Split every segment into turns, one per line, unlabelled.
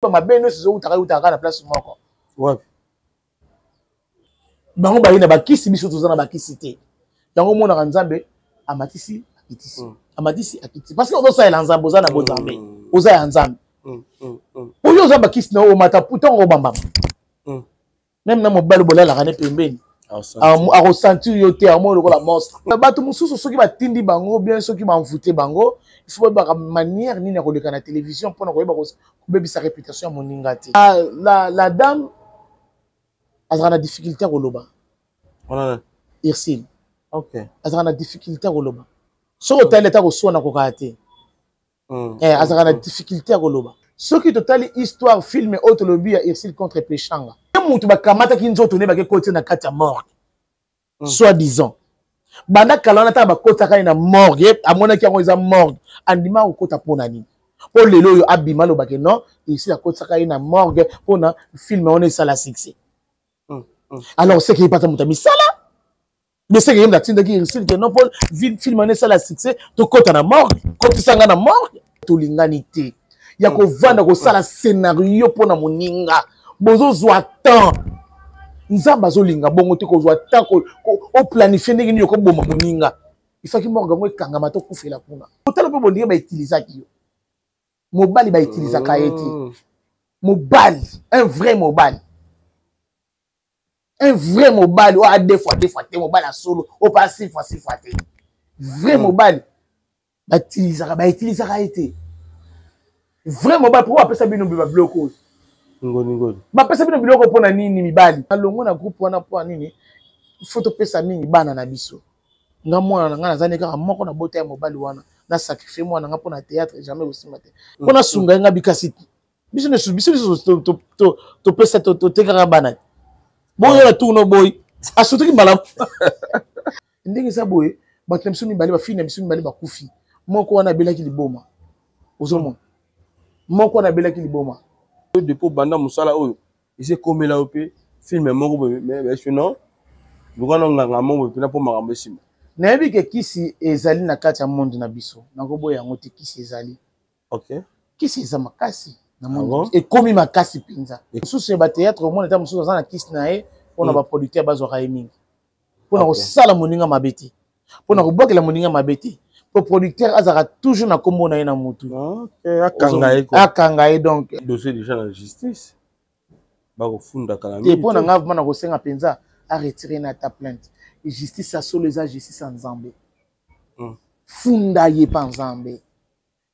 Mabe nyonso ezowutaka eutaka kaka na place moko. Wapi? Bango baye na bakisi, biso toza na bakisi te. Yango omonaka Nzambe amatisi akitisi, amatisi akitisi, parce que ozosalela Nzambe, oza na bonzambe, oza ya Nzambe. Oyo oza bakisi na omata ntango obambama, meme na mobali bolalaka ne pembeni, akosentir yo te, amoni lokola monstre. Bato mosusu soki batindi bango bien, soki banvute bango, il faut bayebaka manière nini ya koleka na télévision mpona koyeba kobebisa réputation ya moninga te. La dame azalaka na difficulté ya koloba. Ursule azalaka na difficulté ya koloba. Soki otali ata koswana kokaka te. Azalaka na difficulté ya koloba. Soki totali histoire film oyo tolobi ya Ursule contre Peshanga, ye mutu bakamataki nzoto ne bake kotia na kati ya morgue, soit disant banda kala wana, ntango bakotaka ye na morgue, ye amonaki yango eza morgue, andima kokota mpo na nini? Mpo lelo oyo abima alobake non, Ursule akotisaka ye na morgue mpona film wana esala succès. Alors seke ye pata moto ya misala, mais seke ye moto atindaki Ursule ke non, mpo film wana esala succès, tokɔta na morgue, kotisa nga na morgue. Tolingani te ya kovanda kosala scénario mpo na moninga. Bozozwa temps, Nzambe azolinga bongo te. Kozwa temps oplanifie ndenge nini okoboma moninga, ifaki morgue yango ekangama, tokufela kuna. Otala mpe bondenge bautilisaki yo. Mobali bautilisaka ye te. Mobali, un vrai mobali, un vrai mobali oyo a deux fois deux fois te, mobali ya solo oyo mpe a six fois six fois te, vrai mobali batilisaka, bautilisaka ye te. Vrai mobali, mpo bapesa bino babiloko oyo?
Ngoni ngoni.
Bapesa bino biloko mpona nini? Mibali alongo na groupe wana mpo nini? Fo topesa mingi bana na biso. Nga mwana na nga naza ne kaka moko na bota ya mobali wana, na sacrifie mwana nga mpona théâtre, jamais kosimba te. Mpo nasunga ye nga bikasi biso nyonso, biso nyonso topesa, totekaka bana te. Boyo na tourno boyi asutuki mbala ndenge eza boye. Bato na biso mibale, bafille na biso mibale bakufi. Moko wana abelaki liboma, ozomona, moko wana abelaki liboma.
Depuis obanda mosala oyo, esi ekomela yo mpe film moko boye, mais sinon luka na nganga moko boye mpena mpo makambo esimba?
Nayebi ke kisi ezali na kati ya monde na biso, nakoboya yango te. Kisi ezali. Kisi eza makasi na monde.
Ah bon?
Ekomi makasi mpenza. Mosusu ya bathéâtre, omona ata mosusu aza na kisi na ye mpona baproducteur bazwaka ye mingi, mpona kosala moninga mabe te, mpona kobwakela moninga mabe te, mpo producteur azalaka toujours na nkombo na ye na motu.
Akanga ye.
Akanga ye donc.
Dossier déjà na justice, bakofunda kala.
Te, mpo na ngai vraiment nakosenga mpenza aretire na ata plainte. Justice ya solo eza justice ya Nzambe. Funda ye mpa Nzambe.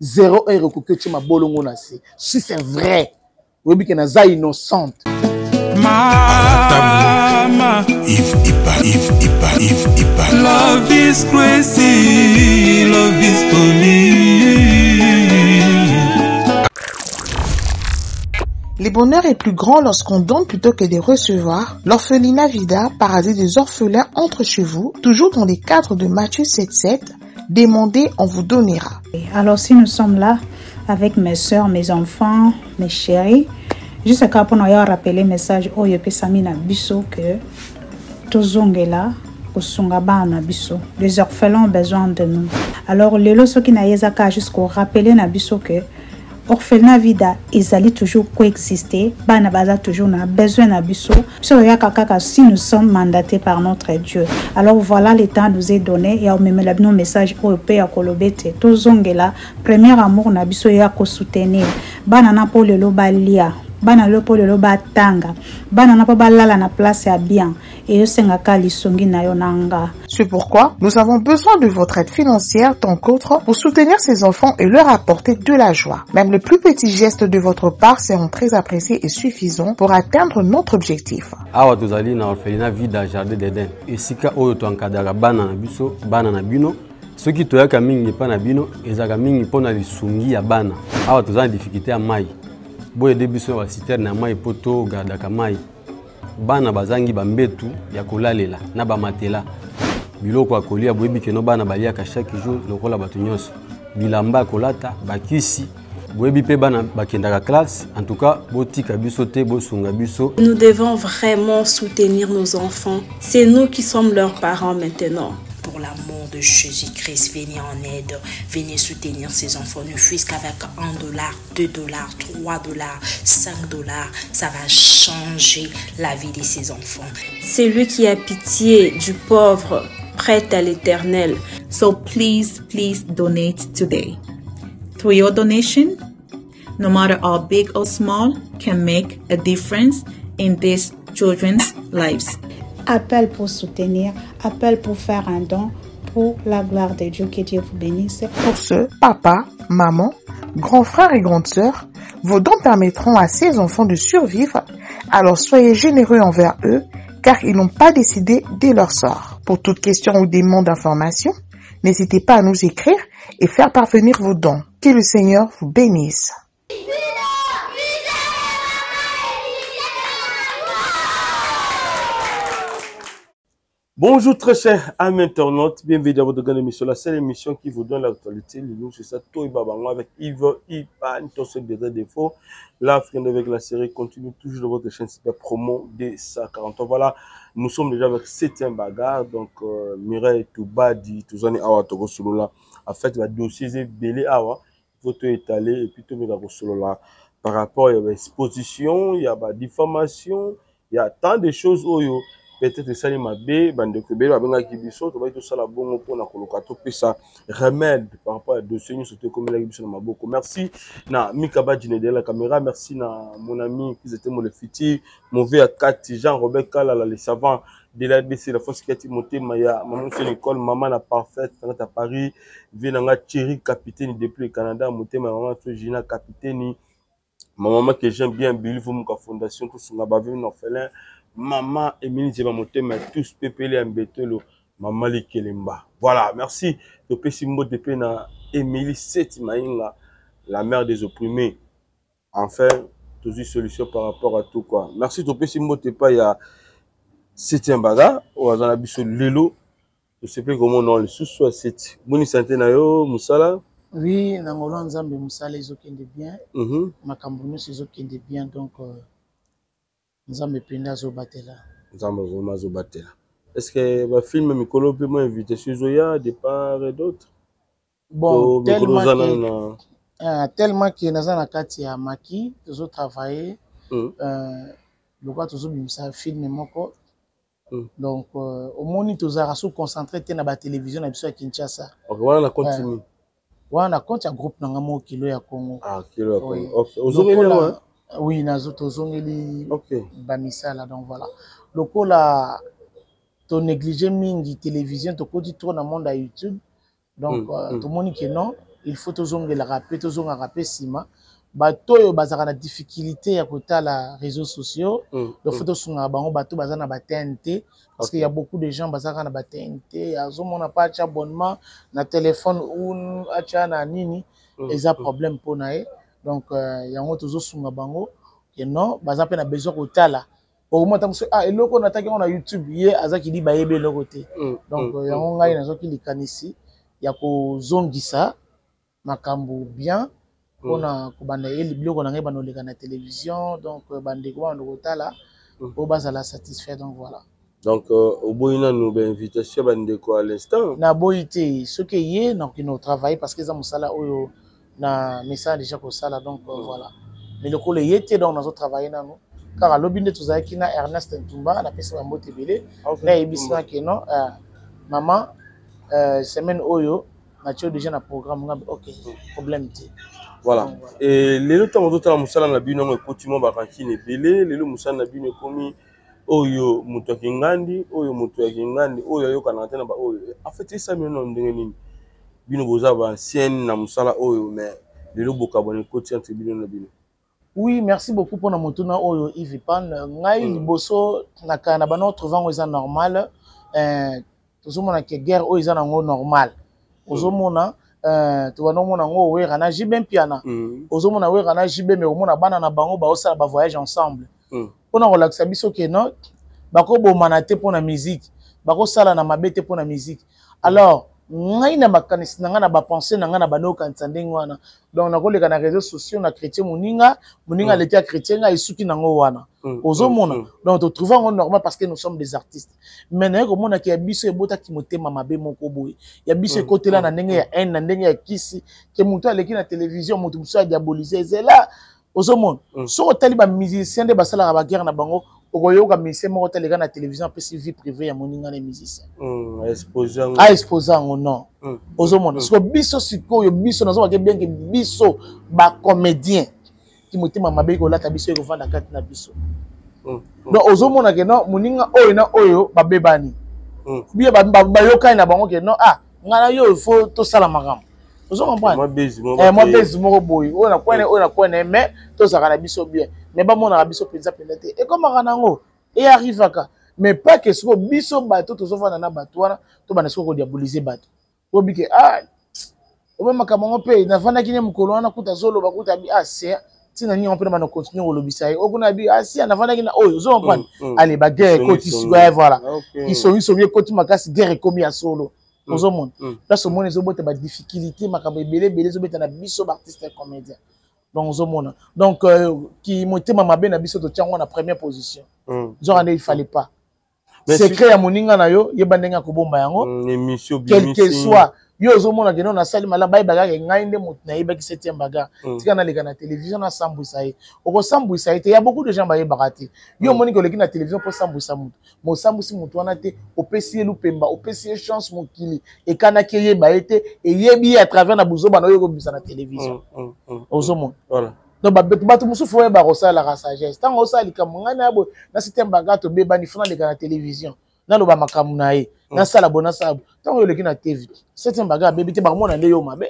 Zéro heure ekoki, otie mabolongo na se. Si c'est vrai oyebi ke naza innocente.
Mama
Yves Ipa, Yves Ipa, Yves Ipa.
Love is crazy, love is funny.
Le bonheur est plus grand lorsqu'on donne plutôt que de recevoir. L'orphelinat Vida, paradis des orphelins, entre chez vous, toujours dans les cadres de Matthieu 7.7. Demandez, on vous donnera.
Alors si nous sommes là avec mes soeurs, mes enfants, mes chéris, juste kaka mpona oya rappeler message oyo epesami na biso que tozongela kosunga bana na biso. Les orphelins ont besoin de nous. Alors lelo soki na ye eza kaka juste korappeler na biso que orphelinat Vida ezali toujours coexister, bana baza toujours na besoin na biso. Biso toyaka kaka si nous sommes mandatés par notre Dieu. Alors voilà, le temps nous est donné ya omemela bino message oyo mpe ya koloba ete tozongela premier amour na biso ya kosoutenir bana na mpo lelo balia, bana lelo mpo lelo batanga, bana na mpo balala na place ya bien, eyosengaka lisungi na yo na nga.
C'est pourquoi nous avons besoin de votre aide financière tant qu'autre pour soutenir ces enfants et leur apporter de la joie. Même le plus petit geste de votre part seront très appréciés et suffisants pour atteindre notre objectif.
Awa tozali na orphelinat Vida Jardin d'Eden, esika oyo toencadraka bana na biso, bana na bino. Soki toyaka mingi epai na bino, ezalaka mingi mpona lisungi ya bana. Awa toza na difficulté ya mai, boyede biso na baciterne ya mai mpo togardaka mai. Bana bazangi bambetu ya kolalela na bamatela, biloko ya kolia, boyebi keno bana baliaka chaque jour lokola bato nyonso, bilamba ya kolata, bakisi, boyebi mpe bana bakendaka classe. En tout cas botika biso te, bosunga biso.
Nous devons vraiment soutenir nos enfants. C'est nous qui sommes leurs parents maintenant. Pour l'amour de Jésus-Christ, venez en aide, venez soutenir ces enfants, ne fût-ce qu'avec 1 dollar, 2 dollars, 3 dollars, 5 dollars, ça va changer la vie de ces enfants.
Celui qui a pitié du pauvre prête à l'Éternel.
So please, please donate today. Through your donation, no matter how big or small, can make a difference in these children's lives.
Appel pour soutenir, appel pour faire un don pour la gloire de Dieu. Que Dieu vous bénisse.
Pour ce, papa, maman, grand frère et grande sœur, vos dons permettront à ces enfants de survivre, alors soyez généreux envers eux, car ils n'ont pas décidé de leur sort. Pour toute question ou demande d'information, n'hésitez pas à nous écrire et faire parvenir vos dons. Que le Seigneur vous bénisse.
Bonjour très chers amis internautes, bienvenue dans votre grande émission, la seule émission qui vous donne l'actualité, le news, c'est ça, Toy Babango avec Yves Ipan, tous des défauts. L'Afrique avec la série continue toujours dans votre chaîne super promo des 140. Voilà, nous sommes déjà avec 7e bagarre, donc euh, Mireille Toubadi, Touzani Awa Togo Solola, en fait, le dossier est belé Awa, il faut tout étaler et puis tout mettre Solola par rapport à l'exposition, il y a la diffamation, il y a tant de choses oyo peut-être esali mabe bandeko ebele babengaki biso tobaki tosala bongo mpona koluka topesa remède par rapport ya dossier nyonso to ekomelaki biso na maboko. Merci na Mika Badjine derrière la caméra, merci na mon ami Kizetemo le futur mauvais ya kati Jean Robert Kalala le savant de la DC la force kati motema ya maman Nicole mama na parfaite na kati ya Paris vie na nga Thierry capitaine depuis le Canada motema ya maman Gina capitaine. Ma maman que j'aime bien, Billy Vumuka Fondation, tout son abavé orphelin. Maman Émilie Zeba Motema, tous pépélé ya Mbetolo, Maman Likelemba. Voilà, merci. Topesi mbote pe na Émilie Seti Maïnga, la mère des opprimés. Enfin, toujours solution par rapport à tout quoi. Merci Topesi mbote pa ya septième baga, oyo aza na biso lelo. Tosepeli komona lisusu ya seti. Boni santé na yo, mosala?
Oui, na ngolo ya Nzambe mosala ezokende bien. Makambo nyonso ezokende bien, donc euh, Nzambe mpenza azobatela.
Nzambe vraiment azobatela. Est-ce que bafilme mikolo mpe mwa invitation ezoya de part et d'autre?
Bon,
To mikolo
tellement
oza
que,
nano na
tellement que naza na kati ya maki, tozotravaille lokola tozobimisa film moko. Donc omoni tozalaka so concentré te na batélévision na biso ya Kinshasa.
Ok, wana na continue.
Wana na compte ya groupe na nga moko Kilo ya Congo.
Ah, Kilo ya
Oui.
Congo. Ok, ozongeli yango, hein?
Oui, nazo tozongeli
Ok.
bamisala, donc voilà. Lokola to négligé mingi télévision, tokoti trop na monde ya YouTube. Donc tomoni ke non, il faut tozongelaka pe, tozongaka pe nsima. Bato oyo bazalaka na difficulté ya kotala réseaux sociaux, donc faut tosungaka bango, bato baza na ba TNT, parce qu'il y a beaucoup de gens bazalaka na ba TNT, azomona pa atia abonnement na téléphone ou atia na nini, eza problème mpona ye. Donc yango tozosunga bango ke non, baza mpe na besoin kotala. Okomona ata mosusu, ah, eloko nataki yango na YouTube, ye azaki li bayebi eloko te. Donc yango ngai nazwaki likanisi ya kozongisa makambo bien mpona kobanda ye biloko na ngai banda oleka na télévision, donc bandeko banda kotala po bazala satisfait, donc voilà.
Donc oboyi nanu bainvitation ya bandeko à l'instant?
Naboyi te, soki eye nakokende kotravailler parce que eza mosala oyo na mesala déjà kosala, donc voilà. Mais lokola eye te, donc nazotravaille nanu kaka. Lobi nde tozalaki na Ernest Ntumba, napesi bambote ebele. Nayebisi nga ke non, mama, semaine oyo natie déjà na programme nga, ok, problème te.
Voilà.
Donc, voilà.
Et lelo ntango ozotala mosala na bino yango ekoti mwa barankine ebele, lelo mosala na bino ekomi oyo moto ya kingandi, oyo moto ya kingandi, oyo ayokanaka te na ba oyo. En fait, esami nano ndenge nini? Bino boza ba ancienne na mosala oyo, mais lelo bokabwana ekoti entre bino na bino.
Oui, merci beaucoup mpona motuna oyo, Yves Pan. Ngai liboso na kala na bana trouve yango eza normal. Tozomona ke guerre oyo eza nango normal. Ozomona tobanda omona yango Wera na JB Mpiana. Ozomona Wera na JB, mais omona bana na bango baosala ba voyage ensemble. Mpona kolakisa biso ke non, bakobomana te mpona musique, bakosala na mabe te mpona musique. Alors Ngai na makanisi na ngai, na bapense na ngai, na bandi okanisa ndenge wana. Donc nakoleka na réseaux sociaux na chrétien, moninga moninga aleki ya chrétien ngai, esuki nango wana. Ozomona, donc totrouve yango normal parce que nous sommes des artistes. Mais naye komonaki ya biso ebotaki motema mabe moko boye, ya biso ekotela na ndenge ya haine, na ndenge ya kisi, ke moto aleki na télévision, moto mosusu adiabolise ezela. Ozomona, soki otali bamusicien nde basalaka baguerre na bango, okoyoka musicien moko te aleka na télévision apesi vie privée ya moninga na musicien, aexpose yango, non. Ozomona, siko biso sikoyo, biso nazobake bien ke biso bacomédien, ki motema mabe ekolata biso, ekovanda kati na biso. Donc ozomona ke non, moninga oyo na oyo babebani, bien bayokani na bango ke non, ah, ngai na yo, il faut tosala makambo. Ozo comprendre, mwa base moko boye, oyo na kwene, oyo na kwene, mais tozalaka na biso bien, mais bamonaka biso mpenza mpenza te. Ekomaka nango, earrivaka, mais pas ke sikoyo biso bato tozovanda na bato wana, tobanda sikoyo kodiabolize bato. Oyebi ke ah, obe makambo yango mpe navandaki ne mokolo wana, kuta azoloba, kuta abi ah, se ntina nini yango mpe na banda continue kolobisa ye. Okuna abi ah, si navandaki na oyo, ozo comprendre. Ale, baguerre ekoti sikoyo, voilà, kisongisongi ekoti makasi, guerre ekomi ya solo. Ozomona place omona ezobota badifficulté, makambo ebele ebele ezobeta na biso baartiste comédien. Donc ozomona, donc ki motema mabe na biso, totia yango na première position. Nzoka nde il fallait pas. Secret ya moninga na yo, yeba ndenge akobomba yango, quel que soit yo. Ozomona keno nasali malamu, bayebaka ke ngai nde moto nayebaki septième bagarre. Tika naleka na télévision, nasambwisa ye. Okosambwisa ye te, ya beaucoup de gens bayebaka te. Yo omoni ke oleki na télévision mpo osambwisa moto, ma osambwisi moto wana te. Opesi ye lupemba, opesi ye chance, mokili ekanaki eyeba ye te, eyebi ye à travers na buzoba na oyo ekobimisa na télévision. Ozomona, donc bato mosusu oyeba kosalaka sagesse. Ntango osala likambo, ngai na boye na septième bagarre tobebani, fo naleka na télévision, naloba makambo na ye, nasala boye, nasala boye. Ntango oyo oleki na TV, septième bagarre abebi te, bakomona nde yo mabe.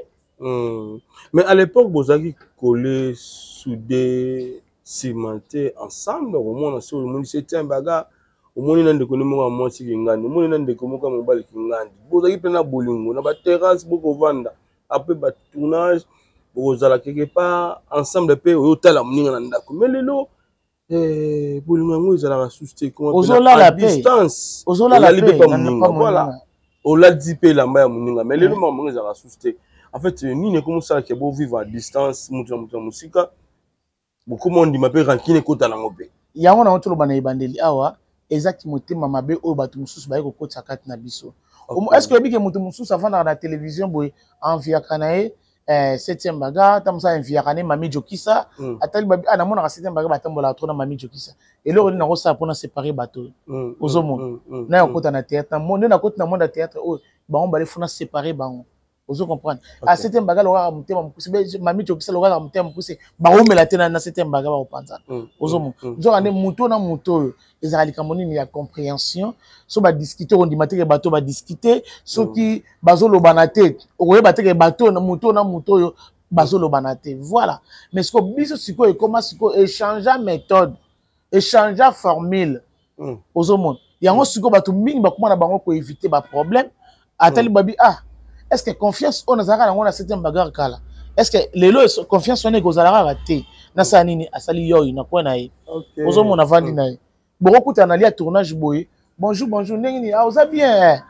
Mais à l'époque bozalaki collé, soudé, cimenté ensemble. Omona soki omoni septième bagarre, omoni na ndeko nde moko ya mwasi kingandi, omoni na ndeko moko ya mobali kingandi, bozalaki mpe na bolingo na baterrasse, bokovanda après batournage, bokozala quelque part ensemble, mpe oyotala moninga na ndako. Mais lelo bolingo yango ezalaka susu te.
Ozolala
distance,
ozolala
mpe pa moninga, voilà, olati mpe elamba ya moninga. Mais lelo makambo yango ezalaka susu te. En fait, nini ekomosalaka bovivre à distance, moto na moto na mosika, bokoma ondima mpe rancune ekota nango mpe?
Yango nango toloba na ebandeli awa, ezaki motema mabe oyo bato mosusu baye kokotisa kati na biso. Est ce que oyebi ke moto mosusu avandaka na télévision boye, enviaka na ye septième bagarre, ta mosusu enviaka ne Mami Jokisa? Atali babi ah, namonaka septième bagarre batambolaka trop na Mami Jokisa, eloko nini nakosala mpona séparer bato oyo? Ozomona, na ya kokota na théâtre nde nakoti na monde ya théâtre oyo, bango bale fona séparer bango. Ozo comprendre, a septième bagarre lokaka motema mokuse, Mami Jokisa lokaka motema mokuse, baomela te na septième bagarre, bakopanzana. Ozomona, nzoka nde moto na moto oyo ezalaka likambo nini ya compréhension. So badiscute, okondima teke bato badiscute, soki bazolobana te, okoyeba teke bato moto na moto oyo bazolobana te, voilà. Mais sikoyo biso sikoyo ekoma sikoyo échange méthode, échange formule. Ozomona yango, sikoyo bato mingi bakoma na bango koéviter baproblème. Atali babi ah, est ce que confiance oyo nazalaka nango na septième bagarre kala, est ce que lelo confiance wana ekozala kaka te? Nasala nini? Asali yoi na kwe na ye. Ozomona, avandi na ye, bokokutana na lia tournage boye, bonjour bonjour, ndenge nini? Ah, oza bien.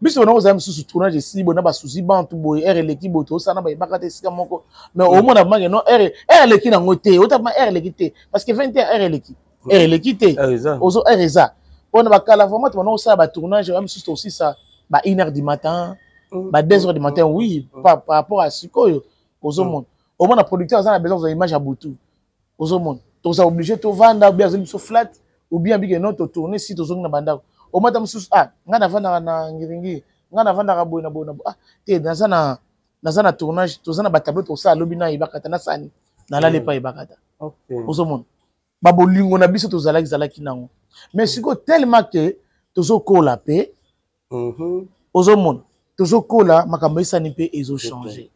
Biso bona kozala mosusu, tournage esili boye na basusi bantu boye, heure eleki boye, tozosala na bayebaka te esika moko. Mais omona mange non, heure eleki nango te, otama heure eleki te, parce que 20 heure eleki, heure eleki te, ozo heure eza mpona bakala. Vraiment, tobanda kosala batournage ya misusu, tosisa ba 1 heure du matin, ba 2 heures du matin, oui, par rapport à sikoyo. Ozomona, omona producteur aza na besoin kozwa image ya butu, ozomona toza obligé tovanda, bien azoli biso flat, ou bien bike non, totourne si tozongi na bandako. Omata mosusu ah, ngai navandaka na Ngiringiri, ngai navandaka boye na boye na boye, ah te, naza na tournage, toza na batableau, tosala lobi na Ebakata, nasani nalali epai Ebakata. Ozomona, babolingo na biso tozalaki zalaki nango, mais sikoyo tellement ke tozokola mpe, ozomona tozokola, makambo esani mpe ezochange.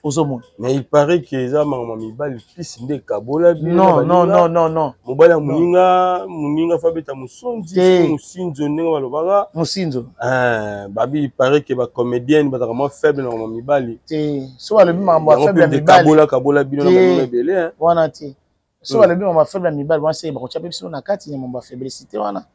Ozomona.
Mais il paraît que eza makambo mibali pisi nde ekabola.
Non, non, non, non, non.
Mobali ya moninga, moninga fa beta mosondi, mosinzo ndenge balobaka.
Mosinzo.
Babi il paraît que bacomédienne bazalaka mwa faible na makambo mibali.
Te, so balobi makambo ya faible ya mibali,
kabola kabola bino na bango ebele.
Wana te. So balobi makambo ya faible ya mibali wana, se bakotya mpe biso na kati ya makambo ya faiblesse wana,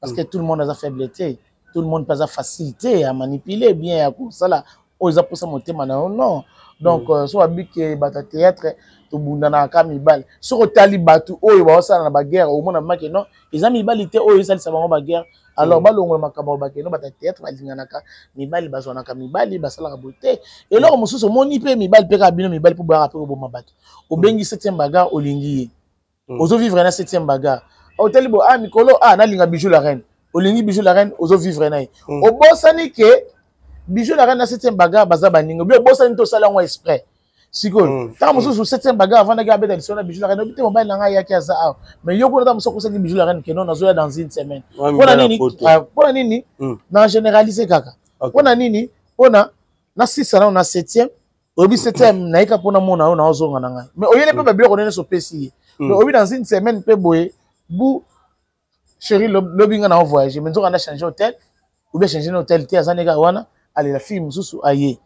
parce que tout le monde aza faible te. Tout le monde mpe aza facilité ya manipuler bien ya kosala oyo eza mposa motema na yo, non. Donc so babike bato ya théâtre, tobundanaka kaka mibali. Soki otali bato oyo baosala na baguerre, omona make non, eza mibali te oyo esalisa bango baguerre. Alors balongola makambo bakeno bato ya théâtre balinganaka mibali, bazwanaka mibali, basalaka boye te. Eloko mosusu omoni mpe mibali mpe kaka bino mibali mpo boyaka mpe koboma bato. Obengi septième bagarre, olingi ye, ozovivre na septième bagarre, otali bo ah mikolo ah nalinga Bijou la Reine, olingi Bijou la Reine, ozovivre na ye, obosani ke Bijou la Reine na septième bagarre baza baninga bi, obosani te, osala yango exprès. Sikoyo ntango mosusu septième bagarre avandaki, abeta liso na Bijou la Reine, obi te mobali na ngai ayaki, aza awa, mais yo kuna, ntango mosusu okosaki Bijou la Reine keno nazoya dans une semaine. Mpona nini? Mpona nini na généralise kaka? Mpona nini? Mpona nasisa nano na septième, oyebi septième nayeka mpona mona oyo naozonga na ngai, mais oyele mpe babiloko nyonso opesi ye, mais oyebi dans une semaine mpe boye bu chéri lobi nga na voyage, mais nzoka na change hôtel ou bien change na hôtel te, aza ndenge wana, alela fille mosusu aye.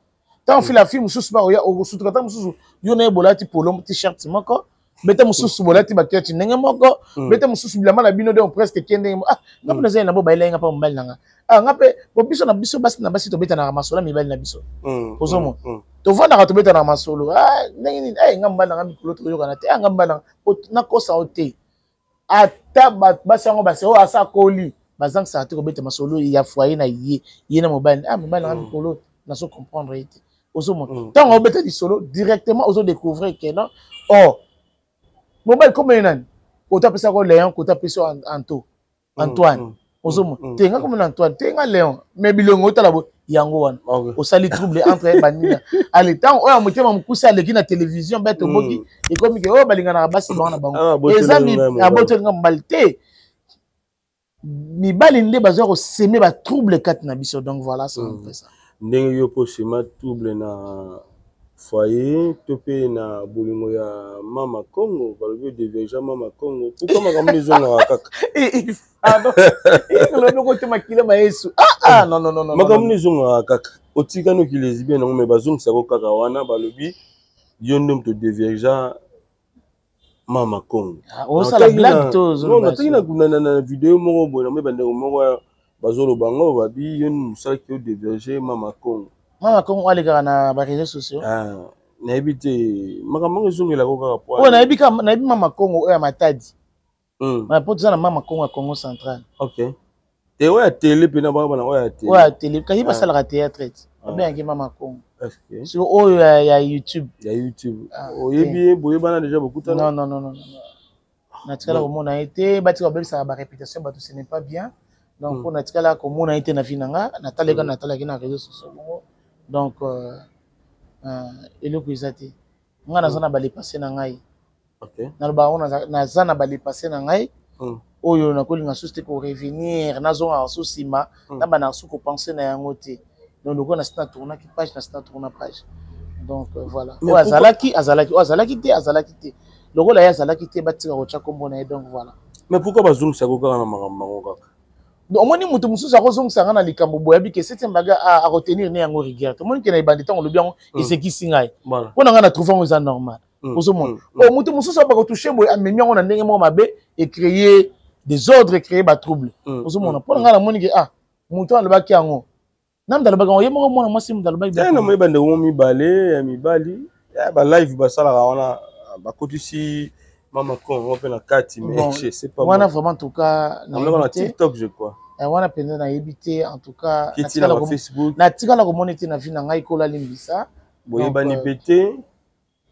Ntango fila fille mosusu baoya, okosutuka. Ntango mosusu yo na ye bolati polo, t-shirt moko, bete mosusu bolati baketi ndenge moko, bete mosusu bilamba na bino donc presque ke ndenge. Ah, nga mpe nazali na bo bayela ye nga mpa mobali na nga. Ah, nga mpe bo biso na biso basi na basi tobetanaka masolo ya mibali na biso. Ozomona, tovandaka, tobetanaka masolo. Ah, ndenge nini? Eh, nga mobali na nga mikolo toyokana te. Ah, nga mobali na nga, nakosa o te, ata basi yango basi oyo asa akoli bazangisaka te kobeta masolo ya foyer na ye, ye na mobali. Ah, mobali nanga mikolo nazo comprendre ye te. Ozomona, ntango obeta lisolo directement, ozodécouvrir ke non, or mobali komeye nani, kota apesaka Léon, kota apesi Anto, Antoine. Ozomona te, nga komona Antoine te, nga Léon, mais bilongo otala bo yango wana osali trouble entre baninga. Ale, ntango oyo ya motema mokuse aleki na télévision, be toboki, ekomi ke oyo balinganaka basi bango na bango, eza abotolinga mobali te. Mibali nde bazwa kosemer batrouble kati na biso. Donc voilà, c'est un peu ça.
Ndenge yo mpo osema trouble na foyer to mpe na bolingo ya Mama Congo, balobi odévierger Mama Congo. Pourquoi makambo ezongaka kaka?
Olobi okotema makila ma Yesu. Ah, ah, non, non, non, non.
Makambo ezongaka kaka. Otika noki lesbien nango, me bazongisako kaka wana. Balobi yo nde moto odévierger Mama Congo.
Osala blague to?
Natangi na video moko boye, namoni bandeko moko bazoloba ngo, babi yo mosalaki odévierger Mama Congo.
Mama Congo alekaka na baréseaux sociaux?
Nayebi te, makambo yango ezongelako kaka
po oyo nayebi kaka, nayebi Mama Congo oyo ya Matadi, po toza na Mama Congo ya Congo Central.
Ok, te, oyo ya tele mpena bana, oyo ya tele.
Oyo ya tele kasi basalaka théâtre ti babengaki Mama Congo. So oyo ya YouTube?
Ya YouTube. Oyebi ye? Boyebana déjà? Bokutana?
Non, non, non, non, natikala komona ye te. Batika babebisaka baréputation bato, ce n'est pas bien. Donc mpo natikala komona ye te na vie na nga, nataleka, natalaki na réseau sociaux bongo. Donc eloko eza te. Nga naza na balepasse na ngai, nalobaka ngo, naza na balepasse na ngai oyo nakolinga susu te korevenir, nazongaka su nsima na bana su kopense na yango te. Donc lokola nasi na tournaki page, nasi na tourna page. Donc voilà, oyo azalaki azalaki, oyo azalaki te azalaki te. Lokola ye azalaki te, batika kotya nkombo na ye. Donc voilà.
Mais pourquoi bazongisako kaka na makambo bango kaka?
Omoni, moto mosusu akozongisa nga na likambo boye, abi ke septième baga akotenir ne yango rigueur te. Omoni ke na ebandi, ntango olobi yango, esekisi ngai. Mpo na ngai na trouve yango eza normal. Ozomona, o moto mosusu abakotouche boye, amemi yango na ndenge moko mabe, ecréer désordre, ecréer batrouble. Ozomona, mpo na ngai namoni ke ah, moto alobaki yango na moto alobaki yango ye moko, mwana mwasi moto alobaki.
Namoni bandeko mo mibale ya mibali balive basalaka wana, bakotisi Mama Congo mpe na kati, mais je sais pas.
Wana vraiment, en tout cas,
na TikTok, je crois.
Wana mpenza nayebi te, en tout cas.
Kiti na Facebook.
Natikala komona te na vie na ngai, kola limbisa.
Boyebani mpe te?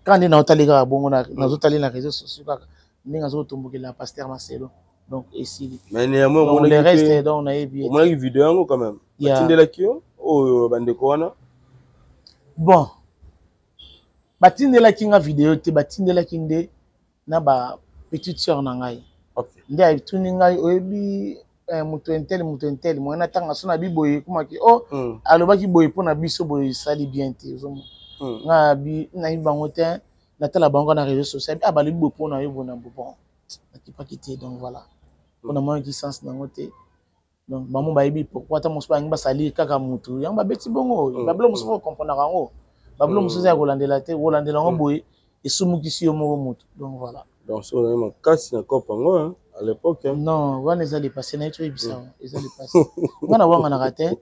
Kaka nde naotali kaka bongo, nazotali na réseau sociaux kaka ndenge azotombokela pasteur Marcelo, donc esili.
Mais néanmoins,
donc le reste, donc nayebi.
Omonaki video yango quand même? Batindelaki yo oyo bandeko wana?
Bon, batindelaki nga video te, batindelaki nde na ba petite sœur na ngai nde atuni ngai: oyebi moto intel, moto intel moye natanga so na bi boye, ekomaki o alobaki boye mpo na biso boye, esali bien te. Ozomona, nga bi nayebi bango te, natala bango na réseau social. Ah, balobi boye mpo na yo boye na bo. Bon, nakipaki te. Donc voilà, mpo namonaki sens nango te. Donc bango bayebi pourquoi. Ata mosusu balingi basali kaka motu yango, babeti bongo babilo mosusu, faut comprendre yango. Babilo mosusu eza ya kolandela te, kolandela yango boye esumukisi yo moko motu. Donc voilà.
Donc so ozali makasi na cope yango. à l'époque. Hein?
Non, wana eza le passé na ye, toyebisa eza le passé. Nga nawanganaka te.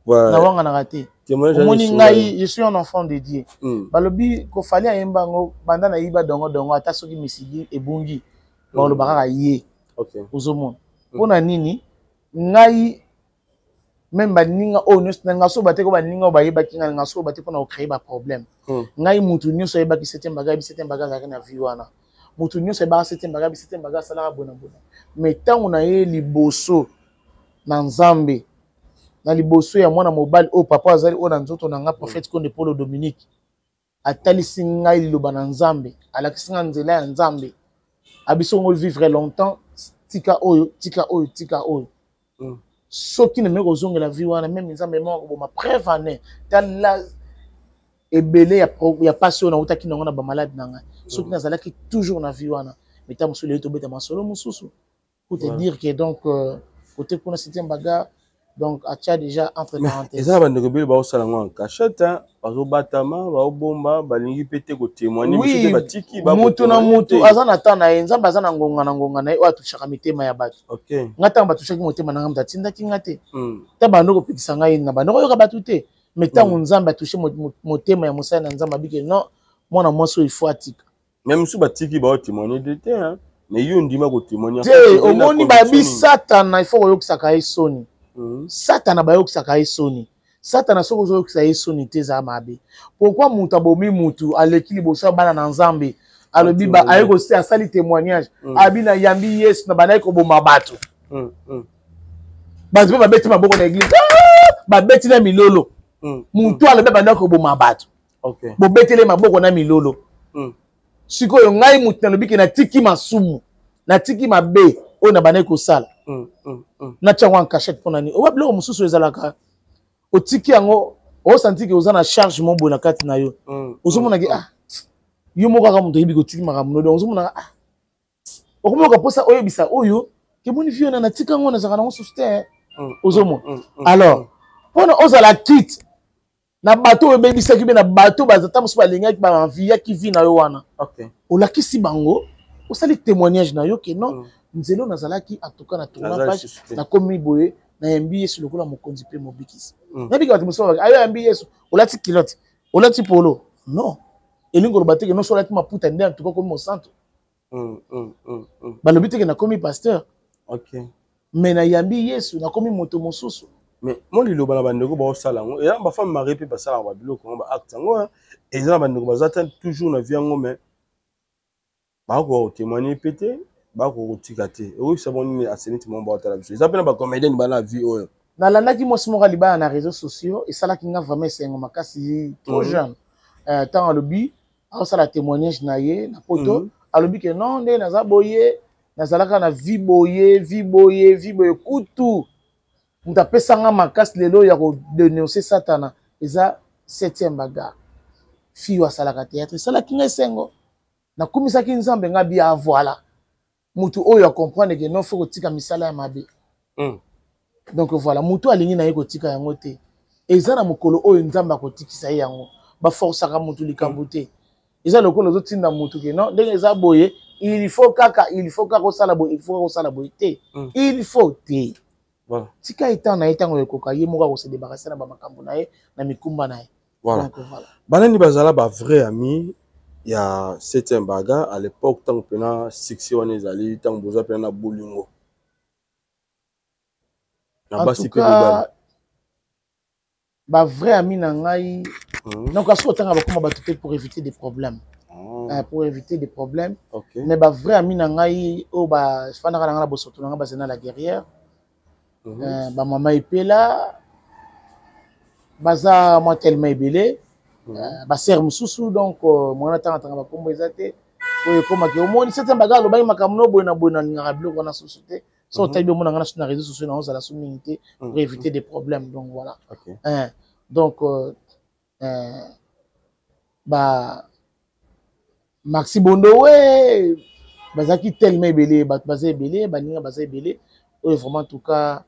Nawanganaka te. Omoni ngai, je suis un enfant de Dieu. Balobi kofali ayemba yango banda nayiba dongo dongo, ata soki misili ebungi, baloba kaka ye. Ozomona mpona nini ngai même baninga oyo nyonso na nga so bateko, baninga oyo bayebaki ngai nga so bate mpona kocréer baproblème. Ngai, mutu nyonso ayebaki septième bagarre, yebi septième bagarre azalaki na vie wana. Mutu nyonso ayebaka septième bagarre, yebi septième bagarre asalaka bona bona. Mais ntango na ye liboso na Nzambe, na liboso ya mwana mobali oyo papa azali oyo na nzoto na nga, prophète Konde Polo Dominique atalisi ngai liloba na Nzambe, alakisi ngai nzela ya Nzambe, abisongo vivre longtemps, tika oyo, tika oyo, tika oyo. Soki nameki kozongela vie wana, même Nzambe moko akoboma. Preuve ane, tala ebele ya pasi oyo nautaki nango na bamalade na ngai. Soki nazalaki toujours na vie wana, mais ta mosusu lelo tobeta masolo mosusu. Pour te dire que donc côté kuna septième bagarre, donc atia déjà entre parenthèses.
Eza na bandeko ebele baosala yango en cachette, bazobatama, baobomba, balingi mpe te kotémoigne.
Oui,
batiki.
Mutu na mutu aza na temps na ye. Nzambe aza na ngonga na ngonga na ye oyo atushaka mitema ya bato. Nga, ntango batushaki motema na nga, moto atindaki nga te. Ntango bando kopekisa ngai na bando koyoka bato te, mais ntango Nzambe atushe motema ya mosali na Nzambe, abike non, mwana mwasi oyo ifo atika.
Mais mosusu batiki, baotémoigne de te, mais yo ndima kotémoigne.
Te, omoni, babi Satana ifo koyokisaka ye soni. Satana bayokisaka ye soni. Satana, soki ozoyokisa ye soni te, eza mabe. Pourquoi moto abomi mutu, aleki liboso ya bana na Nzambe, alobi, aye kose, asali témoignage, abi nayambi Yesu, na bandaki koboma bato. Bato mpe babeti maboko na église, babeti na milolo. Motu alobi abandaki koboma bato, bobetele maboko na milolo. Sikoyo ngai motu nalobi ke natiki masumu, natiki mabe oyo na bandaki kosala, natia yango en cachette mpona nini? Oba biloko mosusu ezalaka, otiki yango, osanti ke oza na charge mo boye na kati na yo. Ozomonaki, ah, yo moko kaka moto oyebi kotiki makambo no. Donc ozomonaka, ah, okomoka mposa oyebisa oyo kemoni vie wana natika yango, nazalaka nango susu te. Ozomona, alors mpona ozala quitte na bato oyo ebebisaki mpe na bato bazata mosusu balingaki, baenviaki vie na yo wana, olakisi bango, osali témoignage na yo ke non, nzela oyo nazalaki, en tout cas na tourna page, nakomi boye, nayambi Yesu lokola mokonzi mpe mobikisi. Nayebiki bato mosusu ayo yambi Yesu, olati culotte, olati polo. Non, elingi koloba te ke nyonso olati maputa nde en tout cas okomi mosantu. Balobi te ke nakomi pasteur, mais nayambi Yesu, nakomi moto mosusu.
Mais mo liloba na bandeko baosala yango, eza bafemme mariée mpe basalaka babiloko yango, baacte yango. Eza na bandeko baza ta toujours na vie yango, mais bakoka kotémoigne mpe te, bakoka kotika te. Okoyebisa bango nini aseniti mo baotala biso? Eza mpe na bacomédienne bana vie oyo.
Nalandaki mwasi moko ya libala na réseaux sociaux, esalaki nga vraiment esengo makasi, trop jeune. Ntango alobi, aosala témoignage na ye na poto, alobi ke non, nde naza boye, nazalaka na vie boye, vie boye, vie boye. Kutu moto apesanga makasi lelo ya kodénonce Satana eza septième bagarre, fille oyo asalaka théâtre. Esalaki nga esengo, nakumisaki Nzambe. Nga bia, voilà, motu oyo acomprendre ke non, faut kotika misala ya mabe. Donc voilà, motu alingi na ye kotika yango te, eza na mokolo oyo Nzambe akotikisa ye yango. Baforsaka motu likambo te. Eza lokola ozotinda motu ke non, ndenge eza boye, il faut kaka, il faut kaka osala boye, il faut kaka osala boye te. Il faut te. Tika ye ntango na ye, ntango ekoka, ye moko akose débarrasse na bamakambo na ye, na mikumba na ye.
Voilà.
Donc, voilà.
Banani bazala bavrai ami ya septième bagarre à l'époque, ntango mpena succès wana ezali, ntango boza mpena na bolingo na basi mpe mibali?
Bavrai ami na ngai, donc asoki otanga bakoma bato te pour éviter des problèmes. Pour éviter des problèmes. Mais bavrai ami na ngai oyo bafandaka na ngai na bosoto na ngai, bazali na la guerrière, bamama epela, baza mwa tellement ebele, basere mosusu. Donc mwana ntangatanga bakombo eza te. Oyo ekomaki, omoni septième bagarre alobaki makambo no boye na boye, nalingaka biloko wana susu te. So otali, omona nga na so na réseaux sociaux, na ozala so mingi te pour éviter des problèmes. Donc voilà. Hein, donc ba Maxi Bondowe bazalaki tellement ebele, bato baza ebele, baninga baza ebele oyo vraiment, en tout cas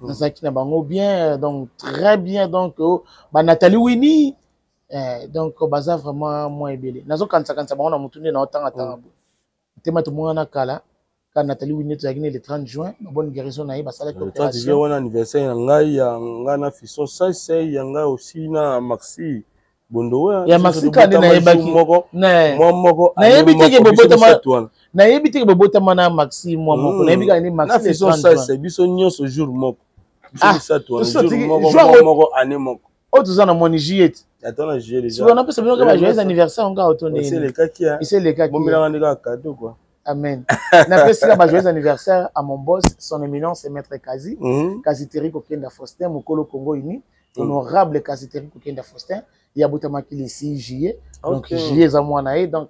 nazalaki na bango bien, donc très bien. Donc oh, ba Nathalie Winnie, donc baza vraiment mwa ebele. Nazokanisa-kanisa bango na motu nde naotangatanga boye. Ntema tomona na kala. Ka Nathalie Winnie tozalaki ne le 30 juin, ba bonne guérison na ye, basalaki
Le 30 juin wana anniversaire na ngai, ya ngai na Fiston Saisai, ya ngai aussi na Maxi Bondowe.
Ya Maxi kaka nde nayebaki.
Moko mwa moko.
Nayebi te ke bobotama, nayebi te ke bobotama na Maxi mwa moko. Nayebi kaka nde Maxi
na Fiston Saisai, biso nyonso jour moko. Biso misato wana jour moko, mwa moko, année moko.
Oyo toza na mwani juillet.
Ata na juillet déjà.
Sikoyo napesa bino kaka ba joyeux anniversaire ngo kaka to ndenge.
Esi elekaki.
Esi elekaki.
Bomelaka nde kaka cadeau quoi.
Amen. Napesi ba joyeux anniversaire à mon boss, son éminence maître Kazi, Kazi Terry Kokenda Faustin, Mokolo Congo Uni, honorable Kazi Terry Kokenda Faustin, ya botamaki le 6 juillet. Donc juillet eza mwana ye, donc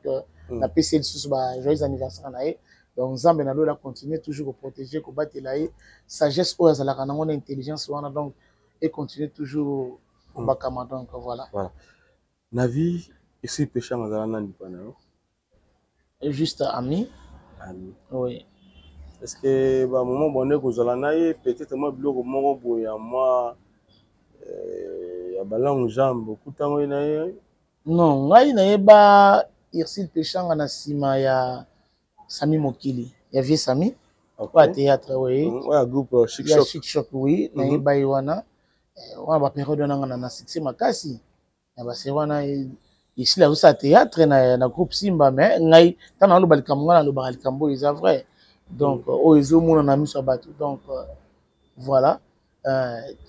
napesi lisusu ba joyeux anniversaire na ye. Donc Nzambe na lola continuer toujours ko protéger, ko batela ye, sagesse oyo azalaka nango na intelligence wana, donc et continuer toujours kobakama, donc voilà.
Voilà. Na vie esi peshanga azala nani pa na yo?
Juste ami.
Ami.
Oui.
Est-ce que ba moment bonne kozala na ye peut-être moi biloko moko boye ya moi ya ba longue jambe okutango ye na ye?
Non, ngai nayeba Ursule Peshanga na nsima ya Sami Mokili, ya vieux Sami.
Okay.
Ya théâtre, oui.
Ouais, groupe Chic
Ya
Choc.
Chic Choc, oui. Nayeba ye wana. Wana ba période wana nga na succès makasi. Na ba série wana esila azosala théâtre na groupe Simba, mais ngai ntango naloba likambo, ngai nalobaka likambo oyo eza vrai. Donc oyo ezomona na miso ya bato. Donc voilà.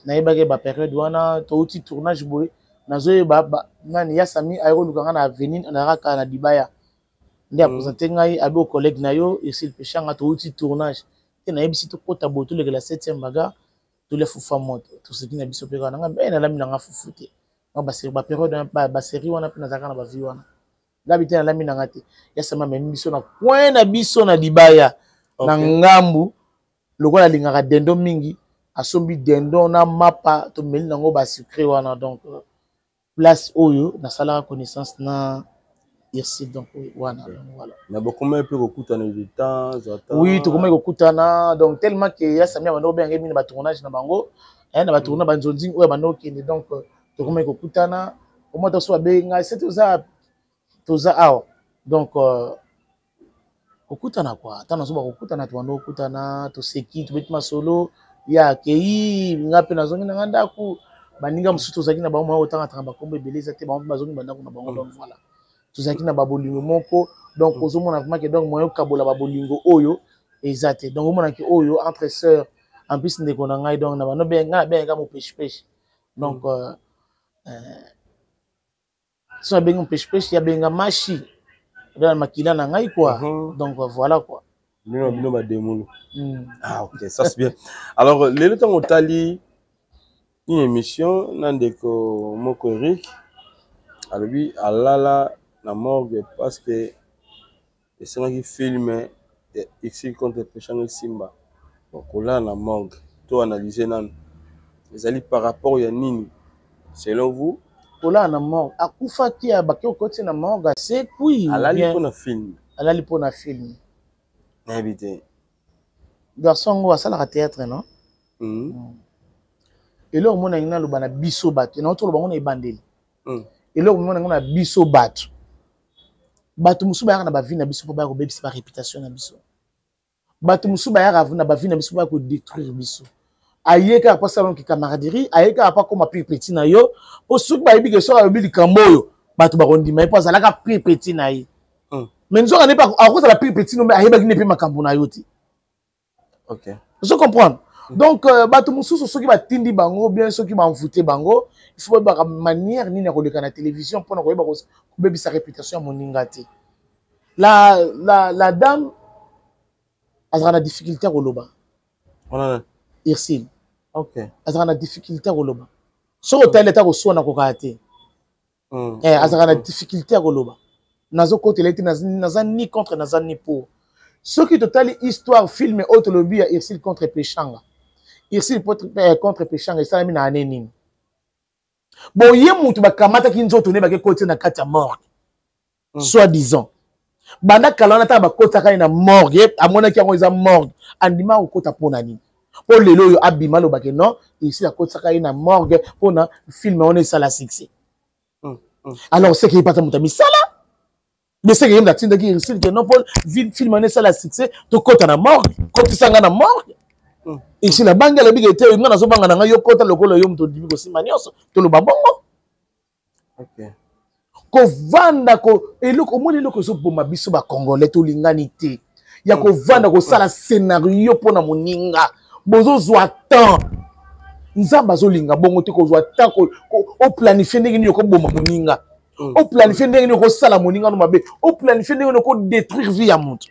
Nayebaki ba période wana touti tournage boye, nazoyeba nani ya Sami aye koluka nga na avenue, nazalaka na Dibaya. Nde apresente ngai abi o collègue na yo Ursule Peshanga, touti tournage. Te nayebisi tokota boye, tolekela 7e bagarre, tolia fufu ya moto, toseki na biso mpe kaka na ngai, eh, nalami na nga fufu te. Nga ba série, ba période wana, ba série wana mpe nazalaka na ba vie wana. Ngabi te nalami na nga te. Ya Sami amemi biso na coin na biso na Dibaya, na ngambu, lokola alingaka dendo mingi, asombi dendo na mapa, tomeli nango ba sucré wana. Donc place oyo nasalaka connaissance na Ursule, donc wana, donc voilà.
Na bokomaki mpe kokutana de temps en temps?
Oui, tokomaki kokutana, donc tellement que ya Sami abanda kobenga ngai mingi na ba tournage na bango, na ba tournage ba nzonzi oyo abanda kokende, donc tokomaki kokutana. Omoi toso babengi ngai, se toza awa, donc kokutana quoi. Ata nazoba kokutana, tobanda kokutana, toseki, tobeti masolo, ya akei, nga mpe nazongi na nga ndako. Baninga mosusu tozalaki na bango, moya kotangatanga bakombo ebele eza te, bango mpe bazongi bandako na bango. Donc voilà, tozalaki na babolingo moko, donc ozomona vraiment ke donc moya okabola babolingo oyo eza te. Donc omonaki oyo entre sœurs, en plus ndeko na ngai, donc na bano ngai nabengaka mopeshipeshe. Donc so abengi mopeshipeshe, abenga mashi na makila na ngai quoi. Donc voilà quoi.
Bino bino ba demulu. Ah ok, ça c'est bien. Alors lelo ntango otali une émission na ndeko moko Eric alobi alala na morgue parce que esengaki film ya Ursule contre Peshanga Simba. Donc kolala na morgue, to analyser nanu ezali par rapport ya nini selon vous?
Kolala na morgue, akufaki, abaki okoti na morgue asekwi.
Alali mpo na film.
Alali mpo na film.
Nayebi te.
Garçon ngo asalaka théâtre, non? Eloko mona ngai naloba na biso bato, na otoloba ngo na ebandeli. Eloko mona ngai na biso bato, bato mosusu bayaka na ba vie na biso mpo baya kobebisa ba réputation na biso. Bato mosusu bayaka na ba vie na biso mpo baya kodétruire biso. Aye kaka mpo asala noki camaraderie, aye kaka mpo akoma pire petit na yo, mpo soki bayebi ke soki alobi likambo oyo bato bakondima ye mpo azalaka pire petit na ye. Mais nzoka nde akozala pire petit no, mais ayebaki nde mpe makambo na yo te. Ozo comprendre? Donc bato mosusu soki batindi bango bien, soki banvoute bango, il faut bayebaka manière nini ya koleka na télévision mpona koyeba kobebisa réputation ya moninga te. La dame azalaka na difficulté ya koloba. Ursule. Azalaka na difficulté ya koloba. Soki otali ata koswana kokaka te. Azalaka na difficulté ya koloba. Nazokotela ete naza ni contre, naza ni pour. Soki totali histoire film oyo tolobi ya Ursule contre Peshanga, Ursule contre Peshanga esalami na année nini? Bon, ye mutu bakamataki nzoto ne bake kotia na kati ya morgue. Soi-disant. Banda kala wana, ata bakotaka ye na morgue, ye amonaki yango eza morgue, andima kokota mpona nini? Po lelo oyo abima alobaki non, Ursule akotisaka ye na morgue mpona film wana esala succès. Alors c'est que epata moto ya misala. Mais seke ye moto atindaki Ursule ke non, mpo film wana esala succès, tokɔta na morgue, kotisa nga na morgue. Ursule abangi, alobi ke te, nga nazobanga na ngai, yo kota lokola yo moto ondimi kosimba nyonso, toloba bongo. Kovanda ko eloko, omoni eloko ezoboma biso bacongolais, tolingani te ya kovanda kosala scénario mpo na moninga. Bozozwa temps, Nzambe azolinga bongo te. Kozwa temps oplanifie ndenge nini okoboma moninga, oplanifie ndenge nini okosala moninga no mabe, oplanifie ndenge nini okodétruire vie ya moto,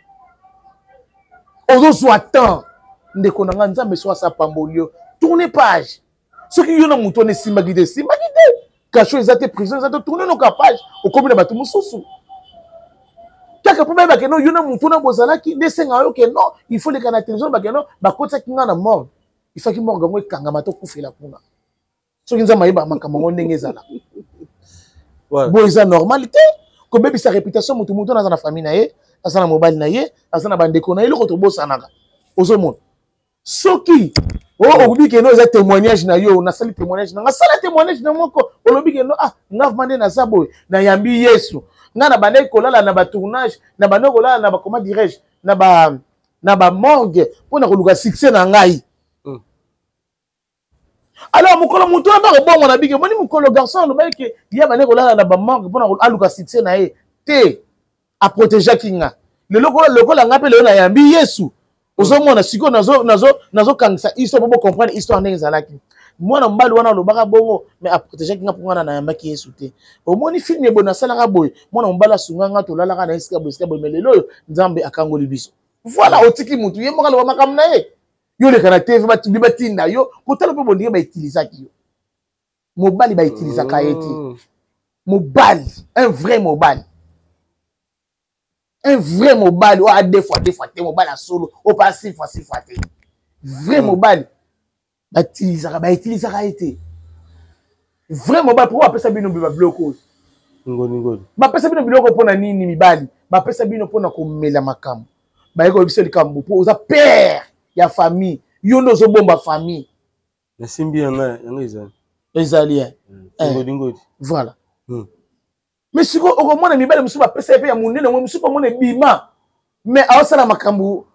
ozozwa temps. Ndeko na nga, Nzambe so asa pamboli yo, tourne page. Soki yo na moto wana esimbaki te, esimbaki te, cachot eza te, prison eza te, tourne noka page, okomi na bato mosusu kaka mpo bayeba ke no, yo na moto wana bozalaki nde. Esenga yo ke non, il faut leka na télévision bake non, bakotisaki nga na morgue, ifaki morgue yango ekangama, tokufela kuna. Soki Nzambe ayebaka makambo yango ndenge ezala boye, eza normal te kobebisa réputation motu. Motu wana aza na famille na ye, aza na mobali na ye, aza na bandeko na ye. Eloko tobosanaka, ozomona soki olobi ke no, eza témoignage na yo, nasali témoignage na nga, sala témoignage na moko. Olobi ke no, ah, nga vraiment nde naza boye, nayambi Yesu, nga na bandaki kolala na batournage, na bandaki kolala na ba, comment dirais-je, na bamorgue mpo na koluka succès na ngai. Alors mokolo motu wana bakobongo na biki, omoni mokolo garçon alobaki ke ye abandaki kolala na bamorgue mpo na aluka succès na ye te, aprotegeaki nga. Lelo lokola nga mpe lelo nayambi Yesu, ozomona sikoyo nazokangisa histoire mpo bocomprendre histoire ndenge ezalaki. Mwana mobali wana alobaka bongo, mais aprotegeaki nga mpo nga na nayambaki Yesu te. Omoni film boye, nasalaka boye, mwana mobali asunga nga, tolalaka na esika boye, esika boye, mais lelo oyo Nzambe akangoli biso. Voilà, otiki mutu ye moko aloba makambo na ye. Yo oleka na TV, batinda yo kotala mpe bondenge bautilisaki yo. Mobali bautilisaka ye te. Mobali, un vrai mobali, un vrai mobali oyo a deux fois deux fois te, mobali ya solo oyo pa six fois six fois te, vrai mobali bautilisaka ye te. Vrai mobali, mpo bapesa bino babiloko oyo?
Ngoni ngoni.
Bapesa bino biloko mpona nini? Mibali, bapesa bino mpona komela makambo, baye koyebisa likambo mpo oza père ya famille, yo nde ozobomba famille.
Nasimbi yanga, yango ezali.
Ezali.
Ngodi ngodi.
Voilà. Mais sikoyo okomona mibali mosusu bapesa ye mpe ya monene, ngo mosusu mpe omona ebima, mais aosala makambo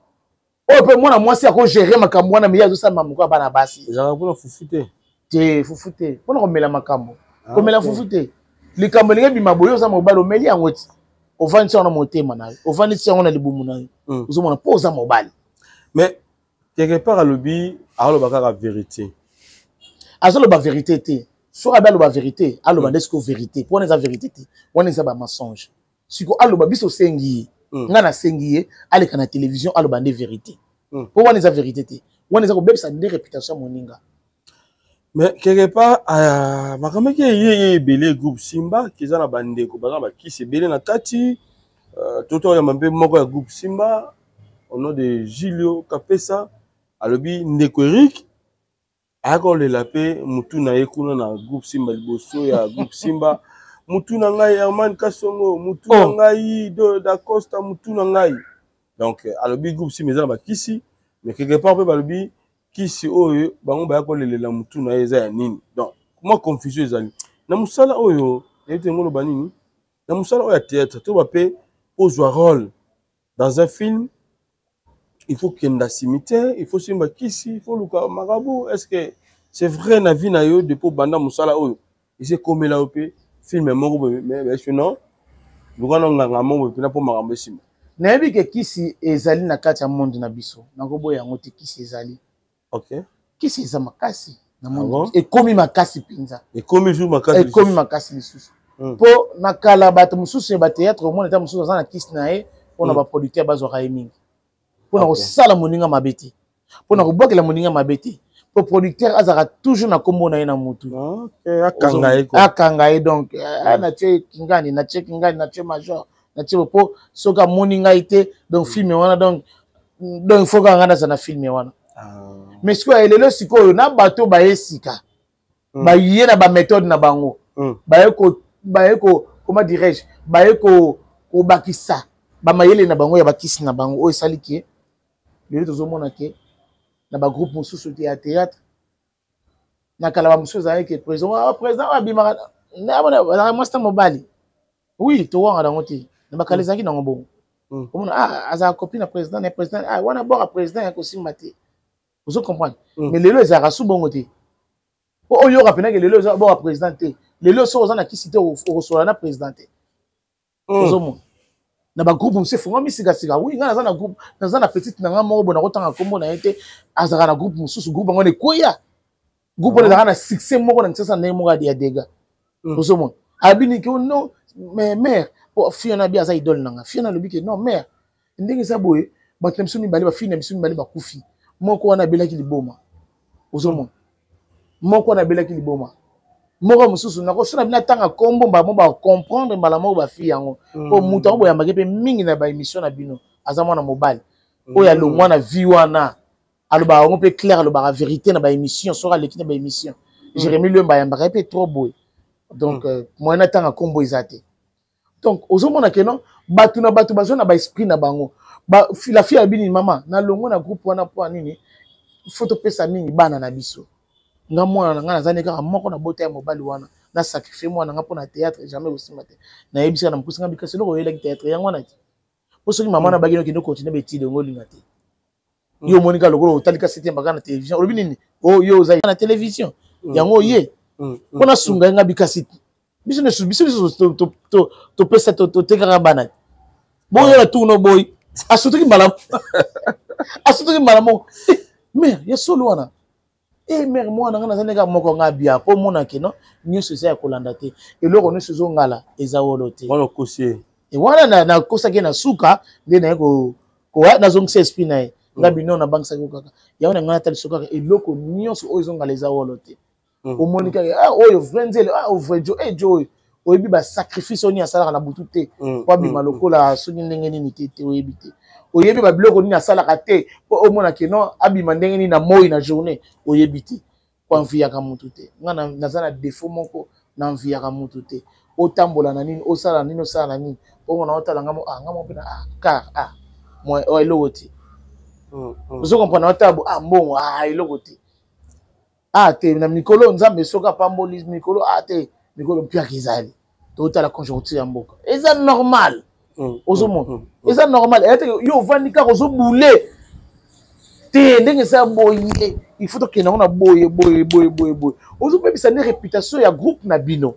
oyo mpe mwana mwasi akogere makambo wana, mais ye azosala makambo ya bana basi.
Ezalaka mpona fufu te?
Te, fufu te, mpona komela makambo. Komela fufu te. Likambo elingi ebima boye, oza mobali, omeli yango ti ovandisi yango na motema na yo, ovandisi yango na libumu na yo, ozomona mpo oza mobali.
Mais quelque part alobi, aloba kaka vérité.
Azoloba vérité te. Soki abe aloba vérité, aloba nde sikoyo vérité, mpo wana eza vérité te, wana eza bamensonge. Siko aloba, biso osengi ye, nga nasengi ye aleka na télévision, aloba nde vérité, mpo wana eza vérité te, wana eza kobebisa nde réputation ya moninga.
Mais quelque part makambo eke eye ye ebele, groupe Simba eza na bandeko baza na bakisi ebele na kati. Toto oyamba mpe moko ya groupe Simba au nom de Julio Kapesa, alobi ndeko Eric ayaka kolela mpe mutu na ye kuna na groupe Simba, liboso ya groupe Simba, mutu na ngai Herman Kasongo, mutu na ngai Dacosta, mutu na ngai. Donc alobi groupe Simba eza na bakisi, mais quelque part mpe balobi kisi oyo bango baya kolelela mutu na ye eza ya nini? Donc mwa confusion ezali na mosala oyo. Nayebi te ngoloba nini na mosala oyo ya théâtre. To bape ozwa rôle dans un film, il faut kenda cimetière, il faut simba kisi, il faut luka marabout. Est ce que c'est vrai na vie na yo, depuis obanda mosala oyo, esi ekomela yo mpe film moko boye, mais sinon luka na nganga moko boye mpena mpo makambo esimba?
Nayebi ke kisi ezali na kati ya monde na biso, nakoboya yango te. Kisi ezali. Kisi eza makasi na monde.
Ah bon?
Ekomi makasi mpenza.
Ekomi jour makasi.
Ekomi makasi lisusu, mpo na kala bato mosusu ya batéâtre, omona ata mosusu aza na kisi na ye mpona baproducteur bazwaka ye mingi, mpona kosala moninga mabe te, mpona kobwakela moninga mabe te, mpo producteur azalaka toujours na nkombo na ye na motu.
Akanga ye.
Akanga ye. Donc natie kingani, natie kingani, natie major, natie, mpo soki amoni ngai te, donc film wana, donc il faut kaka ngai naza na film wana. Mais sikoyo elelo, sikoyo na bato baye sika, baye na baméthode na bango, baye ko, comment dirais-je, baye ko kobakisa bamayele na bango ya bakisi na bango oyo esali ke lelo tozomona ke na bagroupe mosusu te ya théâtre, na kala bamosusu ezalaki ke président, ah, président oyo abimaka, azalaka mwasi na mobali. Oui, towanga nango te. Na bakala ezalaki nango bongo. Omona, ah, azala copine na président, na président, ah, wana bora président ya kosimba te. Ozo comprendre? Mais lelo ezalaka su bongo te. Po oyoka mpenza ke lelo eza bora président te. Lelo soki oza na kisi te, okosola na président te. Ozomona na bagroupe mosusu efungwami sikasika. Wi, ngai naza na groupe, naza na petite na ngai moko boye, nakotanga nkombo na ye te, azalaka na groupe mosusu. Groupe yango ekweya, groupe wana ezalaka na succès moko na kisasa ndenge moko ya dega. Ozomona abiniki o non, mais mère, po fille wana abi aza idole na nga. Fille wana alobi ke non, mère, ndenge eza boye, bato na biso mibale, bafille na biso mibale bakufi. Moko wana abelaki liboma. Ozomona, moko wana abelaki liboma, moko mosusu nakosona bino atanga nkombo mbala moko, bacomprendre mbala moko bafille yango, po moto yango boyambaki mpe mingi na baémission na bino, aza mwana mobali oyo alongwa na vie wana, alobaka yango mpe clair, alobaka vérité na baémission. Soki aleki na baémission, Jérémi Lwemba ayambaka ye mpe trop boye. Donc moyen atanga nkombo eza te. Donc ozomona ke non, bato na bato bazwa na baesprit na bango. La fille abini mama nalongwe na groupe wana mpo nini? Fo topesa mingi bana na biso. Nga mwana na nga naza nde kaka moko na bota ya mobali wana, na sacrifie mwana nga mpo na théâtre, jamais kosimba te. Nayebisaka na mokusi nga bikasi eloko oyelaki théâtre yango wana te, mpo soki mama na baki okende continue baétude yango, olinga te. Yo omoni kaka lokola otali kasi te mbaka na télévision, olobi nini? O yo oza na télévision yango oye mpo nasunga ye. Nga bikasi biso nyonso, biso nyonso topesa, totekaka bana te. Boyo na tourno boyi, asutuki mbala, asutuki mbala moko. Mare ya solo wana e mare, mwana nga naza ndenge moko nga bia mpo omona ke no nyonso eza ya kolanda te. Eloko nyonso ezongala eza wolo te.
Wana okosi ye.
E wana nakosaki ye na suka nde naye nazongisa esprit na ye. Nga bino nabangisaki kaka yango na ngai, nataliso kaka eloko nyonso oyo ezongala eza wolo te. Omoni kaka, ah, oyo vrai nzele, ah, vrai jo, eh, jo oyo oyebi basacrifice oyo nini asalaka na butu te po abima lokola soki ndenge nini te. Te, oyebi te, oyebi babiloko nini asalaka te mpo omona ke non, abima ndenge nini na moi na journée, oyebi te. Koenviaka mutu te. Nga naza na défaut moko, na enviaka mutu te. Otambola na nini, osala na nini, osala na nini, omona otala nga mo, ah, nga mo mpe na, ah, car, ah, mo, oh, eloko te. Ozo comprendre? Otala bo, ah, mbongo, ah, eloko te. Ah te, na mikolo Nzambe soki apamboli mikolo, ah te, mikolo mpiaka ezali, totala conjoncture ya mboka, eza normal. Ozomona eza normal eya te. Yo ovandi kaka ozobule te ndenge eza boye, il faut tokende yango na boye boye boye boye boye. Ozobebisa nde réputation ya groupe na bino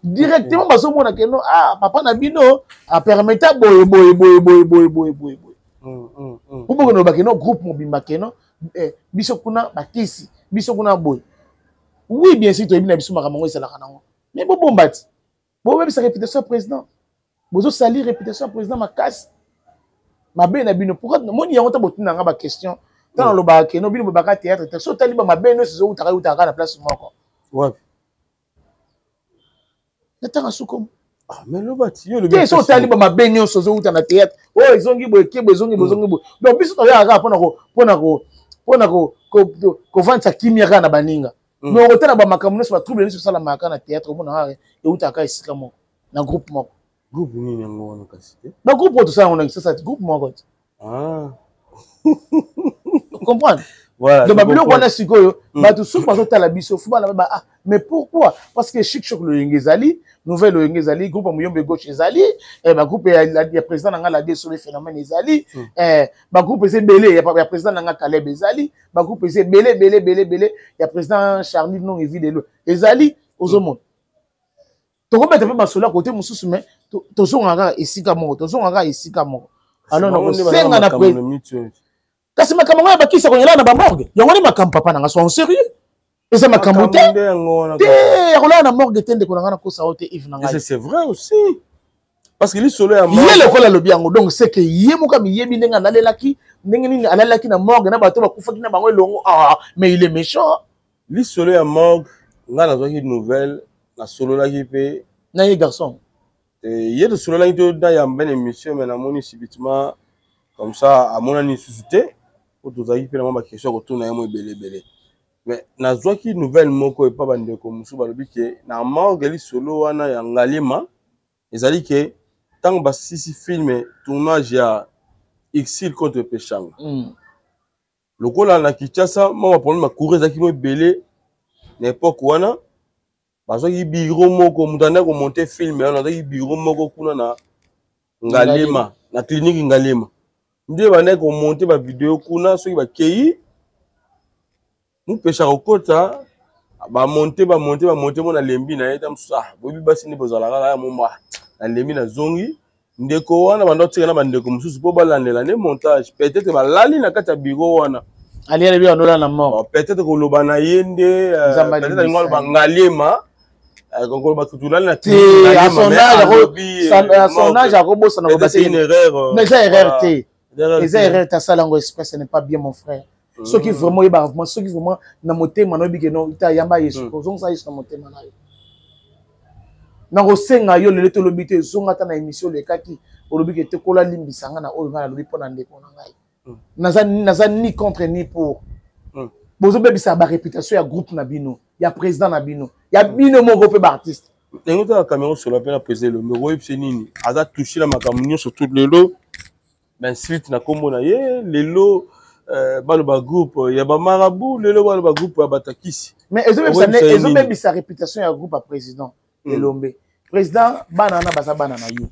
directement. Bazomona ke no, ah, papa na bino apermeta boye boye boye boye boye boye boye boye. Po bokende olobake no groupe mobimba ke no, eh, biso kuna bakisi biso kuna boye. Oui, bien sûr, toyebi na biso makambo yango ezalaka nango, mais bobomba ti bobebisa réputation ya président, bozosali réputation ya président makasi mabe na bino. Pourquoi moni yango ta botina nga baquestion ntango nalobaka keno bino bobaka théâtre te? So otali ba mabe nyonso ezoutaka, eutaka na place moko.
Wapi?
Natanga sukomo.
Ah, mais loba ti yo.
Te, so otali ba mabe nyonso ezowuta na théâtre oyo, ezongi boye, kebo ezongi boye, ezongi boye. Donc biso toyaka kaka mpona kovandisa kimia kaka na baninga. Mais okotala bamakambo nyonso, batrouble nyonso esalamaka kaka na théâtre, omona kaka eutaka kaka esika moko, na groupe moko.
Groupe nini yango wana kasi te?
Bagroupe oyo tosala yango na Kisasa, groupe moko te.
Ah.
Comprendre?
Voilà,
donc
je
babiloko
comprends.
Wana sikoyo bato soki bazotala biso fo bana ba, ah, mais pourquoi? Parce que Chic Choc Loyenge ezali, Nouvelle Loyenge ezali, groupe ya Moyombe Gauche ezali, eh, bagroupe ya président na nga Lade Sobe Phénomène ezali, eh, bagroupe eza ebele ya président na nga Caleb ezali, bagroupe eza ebele ebele ebele ebele ya président Charlie Nong Evidelo ezali. Ozomona tokobeta mpe masolo ya kote mosusu, mais tozongaka kaka esika moko, tozongaka kaka esika moko. Alors
Bango nde baza
nakosenga na
makambo na mitu oyo.
Kasi makambo yango ya bakisa konyela na bamorgue, yango nde makambo. Papa na nga, sois sérieux, eza makambo te.
Nde yango wana.
Te, ya kolala na morgue te, ndeko na nga, nakosa yo te, Ive na
Et
ngai.
c'est vrai aussi. Parce que lisolo ya
ye lokola alobi yango, donc c'est que ye moko amiyebi ndenge alalelaki, ndenge nini alalelaki na morgue na bato bakufaki na bango elongo. Ah, mais il est méchant.
Lisolo ya morgue, nga nazwaki nouvelle, nasololaki mpe
na ye garçon.
Ye tosololaki to da yamba na émission, mais namoni subitement comme ça amonani lisusu te, po tozalaki mpe na mwa baquestion ya kotuna ye mo ebele ebele. Mais nazwaki nouvelle moko epa bandeko mosusu, balobi ke na morgue, lisolo wana ya Ngalima ezali ke ntango basisi film, tournage ya Exil contre Peshanga, lokola na Kinshasa mwa baproblème ya courant ezalaki mo ebele na époque wana, bazwaki bureau moko, moto andaki komonte film wana azwaki bureau moko kuna na Ngalema, na clinique Ngalema. Nde bandaki komonte bavideo kuna, soki bakei mupesha kokota, bamonte bamonte bamonte mo nalembi na ye ta mosusu. Ah, boyebi basi nde bozalaka kaka momba, nalembi, nazongi. Ndeko wana banda otika na bandeko mosusu mpo balandela nde montage. Peut-être balali na kati ya bureau wana.
Alielebi banola na mort.
Peut-être koloba na ye nde peut-être alingi aloba Ngalema, koloba tutulali na
te. À son âge akobosana.
C'est une erreur.
Mais eza erreur te, eza erreur te. Asala yango exprès, ce n'est pas bien, mon frère. Soki vraiment oyebaka vraiment, soki vraiment na motema na oyebi ke non, ita yamba Yesu, kozongisa Yesu na motema na yo, nakosenga yo lelo tolobi te, ezonga ata na émission olekaki, olobi ke te kola limbisa nga na oyo ngai nalobi mpo na ndeko na ngai. Naza ni contre ni pour. Bozobebisa baréputation ya groupe na bino, ya président na bino, ya bino moko mpe baartiste.
Ndenge otala Cameron solo mpe na président Elombe, okoyebisa nini? Aza touché na makambo nyonso tout lelo, bainsulte na nkombo na ye lelo, baloba groupe ya bamarabu, lelo baloba groupe ya batakisi.
Mais ezobebisa réputation ya groupe ya président Elombe. Président, bana wana baza bana na yo.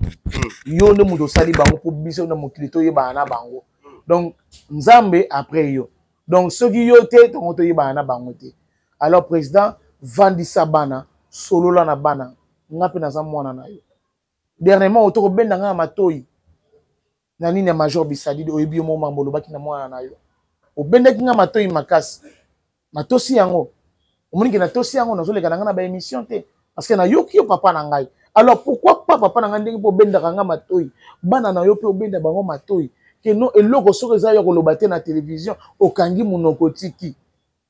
Yo nde moto osali bango mpo biso na mokili toyebana na bango. Donc Nzambe après yo, donc soki yo te, tongo toyebana na bango te. Alors président, vandisa bana, solola na bana. Nga mpe naza mwana na yo. Dernièrement oto kobenda nga na matoi na nini ya major Bisadidi, oyebi yo mo mambo olobaki na mwana na yo, obendaki nga matoi makasi. Natosi yango, omoni ke natosi yango, nazoleka na ngai na baémission te parce que nayoki yo papa na ngai. Alors pourquoi pas papa na ngai, ndenge mpe obendaka nga matoi, bana na yo mpe obenda bango matoi ke no eloko soki eza ya koloba te na télévision, okangi monoko, tiki,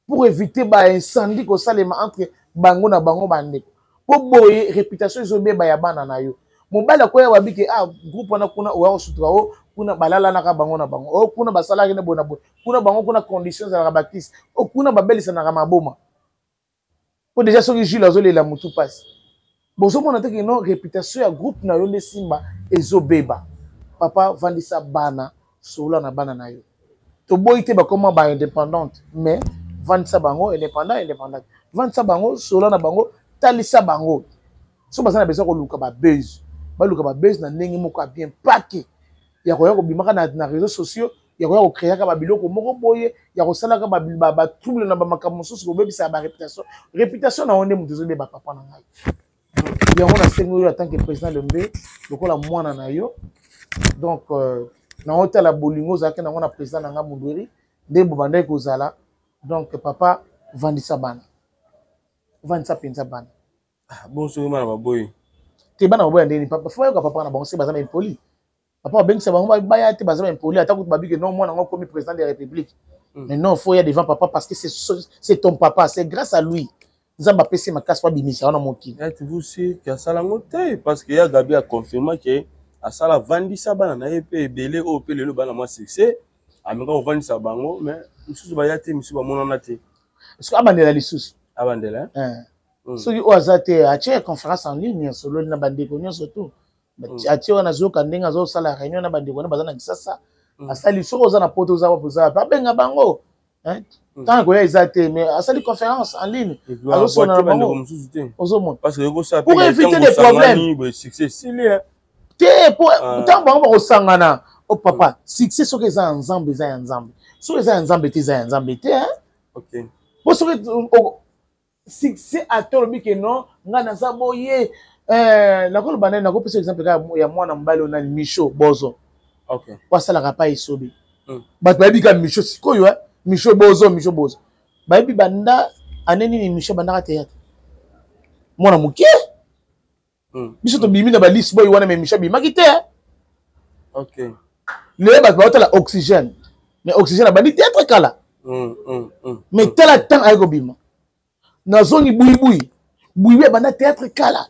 pour éviter baincendie kosalema entre bango na bango bandeko. Mpo boye réputation ezobeba ya bana na yo. Mobali akoya wabi ke ah, groupe wana kuna oya kosutuka, o kuna balalanaka bango na bango, o kuna basalaki na boye na boye, kuna bango kuna condition ezalaka bakisi, o kuna babelisanaka maboma. Mpo déjà soki Jules azolela motu mpasi, bozomona te ke non, réputation ya groupe na yo nde Simba ezobeba. Papa, vandisa bana, solola na bana na yo. Toboyi te bakoma ba indépendante, mais vandisa bango, indépendant, indépendante, vandisa bango, solola na bango, talisa bango. So baza na besoin koluka babuzz, baluka babuzz na ndenge moko ya bien pake ya koya kobimaka na réseaux sociaux, ya koya kocréaka babiloko moko boye, ya kosalaka batrouble na bamakambo mosusu, kobebisa baréputation. Réputation na yo nde moto ezobeba, papa na ngai. Yango nasengi oyo en tant que président Lembe, lokola mwana na yo. Donc naotala bolingo ozalaki nango na président na ngai Mundweri, nde bobandaki kozala. Donc papa, vandisa bana, vandisa mpenza bana.
Bon, soki bana baboyi?
Te, bana baboya ndeni? Papa, faut bayoka papa na bango. Se baza na impoli, papa babengisa bango baya te, baza baimpoli. Ata kutu babike non, mwana ngo komi président de la République, mais non, faut ya devant papa parce que c'est ton papa, c'est grâce à lui Nzambe apesi makasi po abimisa wana mokili.
Êtes-vous sûr ke asala yango te? Parce que ya Gabi aconfirma ke asala, avandisa bana na ye mpe ebele oyo mpe lelo bana mwa succès, ameka kovandisa bango, mais misusu baya te, misusu bamonana te.
Soki abandela lisusu.
Abandela.
Soki oyo aza te, atie conférence en ligne, asololi na bandeko nyonso tu, atie wana, azoyoka ndenge azosala réunion na bandeko wana baza na Kisasa. Asali, soki oza na Poto, oza wapi, oza wapi, abenga bango. Ntango koya eza te, mais asali conférence en ligne, azosona na bango. Ozomona, pour éviter des problèmes te, po ntango bango bakosangana o papa, succès soki eza ya Nzambe, eza ya Nzambe. Soki eza ya Nzambe te, eza ya Nzambe te. Po soki succès ata olobi ke non, ngai naza boye, nakoloba nani? Nakopesa exemple kaka ya mwana mobali oyo nani, Micho Bozo, po asalaka pa Esobe. Bato bayebi kaka Micho sikoyo, Micho Bozo, Micho Bozo bayebi banda ane nini Micho bandaka théâtre, mwana moke. Biso tobimi na balisi boy wana, mais Micho abimaki te. Lelo bato baotala Oxygène, mais Oxygène abandi théâtre kala. Mais tala temps aye kobima, nazongi buibui, buibui abanda théâtre kala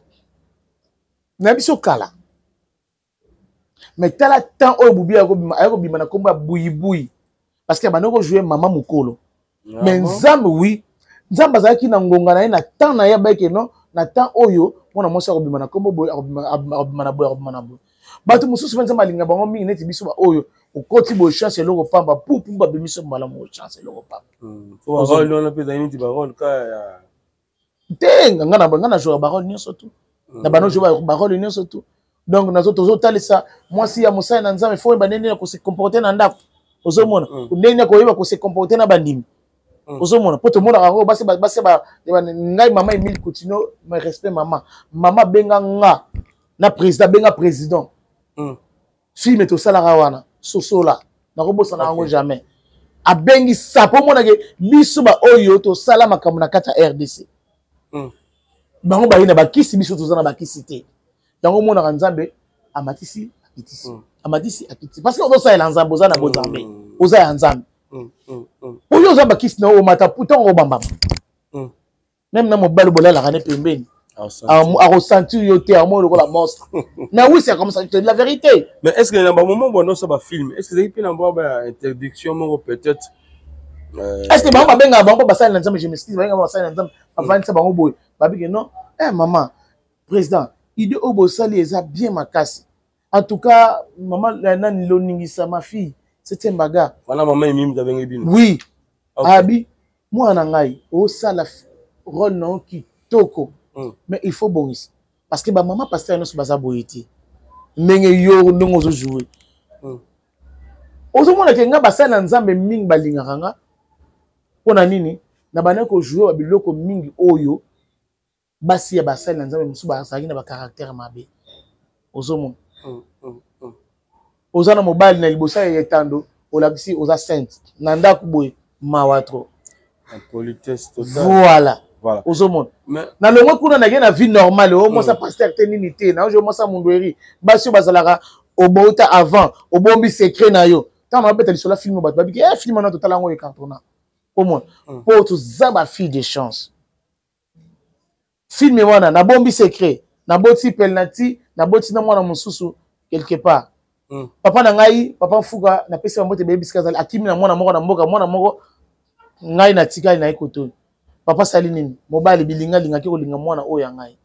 na biso kala, mais tala temps oyo bubi aye kobima na nkombo ya buibui, parce que abandi kojouer mama mokolo. Mais Nzambe, oui, Nzambe azalaki na ngonga na ye, na temps na ye, abayeke non, na temps oyo mwana mwasi akobima na nkombo boye, akobima na boye, akobima na boye. Bato mosusu mpe Nzambe alinga bango mingi, neti biso baoyo okoti boye, chance eloko pamba, pupu, babimiso mbala moko, chance eloko pamba. Te, nga na jouaka barole nyonso tu, na bano jouer barole nyonso tu. Donc nazo tozotalisa mwasi ya mosali na Nzambe faut oyeba ndenge nini ya kose comporter na ndako. Ozomona ndenge nini koyeba kose comporter na bandimi. Ozomona po tomonaka yango basi basi ba ngai mama Emile Coutinho, mes respect mama. Mama benga nga na président, benga président. Film tosalaka wana sosola nakobosana yango jamais. Abengi sa po omonake biso ba oyo tosala makambo na kati ya RDC. Bango baye na bakisi, biso toza na bakisi te. Yango omonaka Nzambe amatisi akitisi, amatisi akitisi, parce que ozosalela Nzambe, oza na bonzambe, oza ya Nzambe. Oyo oza bakisi na omata ntango obambama meme na mobali bolalaka ne pembeni akosentir yo te, amoni lokola monstre. Mais oui, c'est comme ça, je te dis la vérité.
Mais est ce que na bamoment bonosa bafilm, est ce que ezalaki mpe na mwa ba interdiction moko peut-être?
Est ce que bango babengaka bango basali na Nzambe, je m'excuse, babengaka basali na Nzambe, bavandisa bango boye, babike non, eh maman président, idée oyo bosali eza bien makasi. En tout cas maman nani loningisa ma fille septième bagarre
wana, mama Emimi abengi bino?
Oui. Abi mwana na ngai osala rôle na yo kitoko, mais il faut bongisa parce que bamama pasteur nyonso baza boye te ndenge yo ndenge ozojoue. Ozomona ke nga basali na Nzambe mingi balingaka nga mpo na nini? Na bandaki kojoue babiloko mingi oyo basi ya basali na Nzambe mosusu bazalaki na bacaractère mabe. Ozomona oza na mobali na liboso ya etando, olakisi oza sainte na ndako boye, mawa trop. Voilà, ozomona nalongwe kuna nake na vie normale o mwasa pasteur te nini te na ojo mwasa mundueri basi oyo bazalaka obouta avant obombi secret na yo. Ntango nabeta lisolo ya film, bato babiki eh film wana totala yango ecartona. Omona mpo toza bafille de chance. Film wana nabombi secret, naboti penalty, naboti na mwana mosusu quelque part. Papa na ngai, papa Mfuka, napesi bango te bayebisika azali akimi na mwana moko na mboka, mwana moko ngai natikali na ye kotoyi. Papa asali nini? Mobali bilinga alingaki kolinga mwana oyo ya ngai.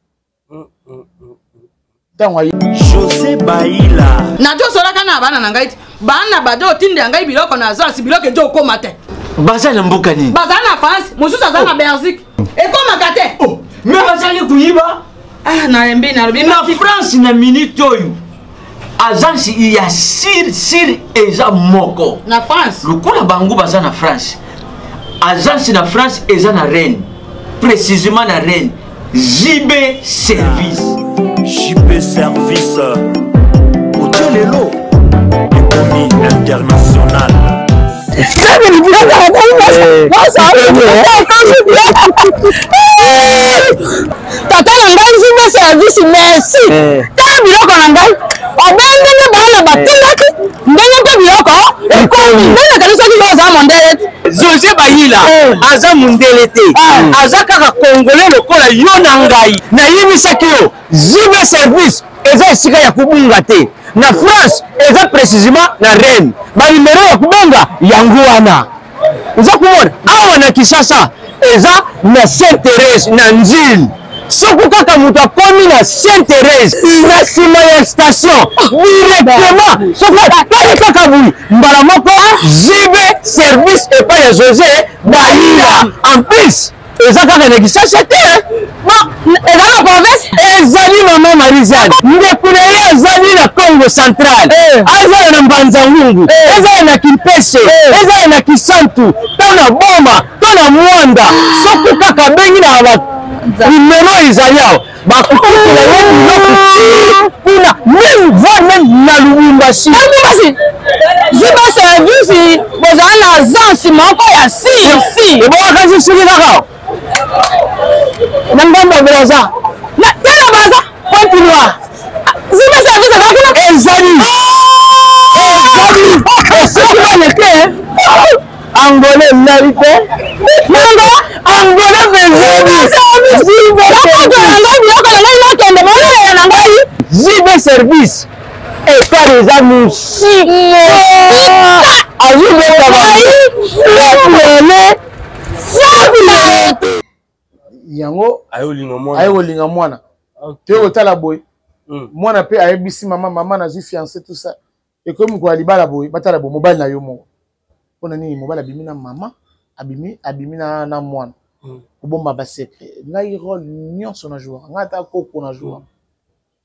Ntango aye
José Baila
nazosolaka na bana na ngai te, bana bazo otindela ngai biloko na agence, biloko ezo okoma te.
Baza na mboka nini?
Baza na France, mosusu aza na Belgique, ekomaka te.
Oh, me bazali koyiba.
Ah, nalembi, nalobi.
Na France na minute oyo agence ya sir sir eza moko
na France.
Lokola bango baza na France, agence na France eza na Rennes, précisément na Rennes, JB Service.
JB Service otie lelo ekomi international.
Tata na ngai JB Service, merci. Tala biloko na ngai obe ndenge bana batindaki, ndenge mpe biloko ekomi ndenge nakanisaki. Yo oza mondele te.
José Bayila aza mundele te, aza kaka congolais lokola yo na ngai. Nayebisaki yo JB Service eza esika ya kobunga te. Na France eza précisément na Rennes. Banimero ya kobenga yango wana oza komona awa. Na Kinshasa eza na Sainte Thérèse na Nzile. Soki kaka moto akomi na Sainte Thérèse na nsima ya station directement, soki atali kaka boye mbala moko JB Service epai ya José Bayila. En plus eza kaka na Kinshasa te.
Eza na province.
Ezali mama Marizane, ndeko na ye azali na Congo Central, azala na Mbanza Ngungu, ezala na Kimpese, ezala na Kisantu to na Boma to na Mwanda. Soki kaka abengi na ba numero ezali awa, bakokutela ye biloko ti kuna, meme voire meme na Lubumbashi.
Lubumbashi JB Service bozala na agence moko ya si si.
Ebongaka soki kaka na ngambo ya Braza.
Te, na Braza.
Pointe Noire.
JB Service eza kuna.
Ezali, ezali. Soki baleke Angola ezali te.
Nanga
Angola
mpe
ezali.
Na ngai biloko na ngai nakende bolela na ngai.
JB Service ekar eza mosika, azobeta bango.
Yango
aye
kolinga mwana toye kotala boye, mwana mpe ayebisi mama: "Mama, nazwi fiancé," tout ça. Ekomi koya libala boye, batala boye mobali na yo moko. Mpona nini mobali abimi na mama, abimi na mwana, kobomba basecret? Ngai rôle nyonso na jouaka, ngai ata koko na jouaka.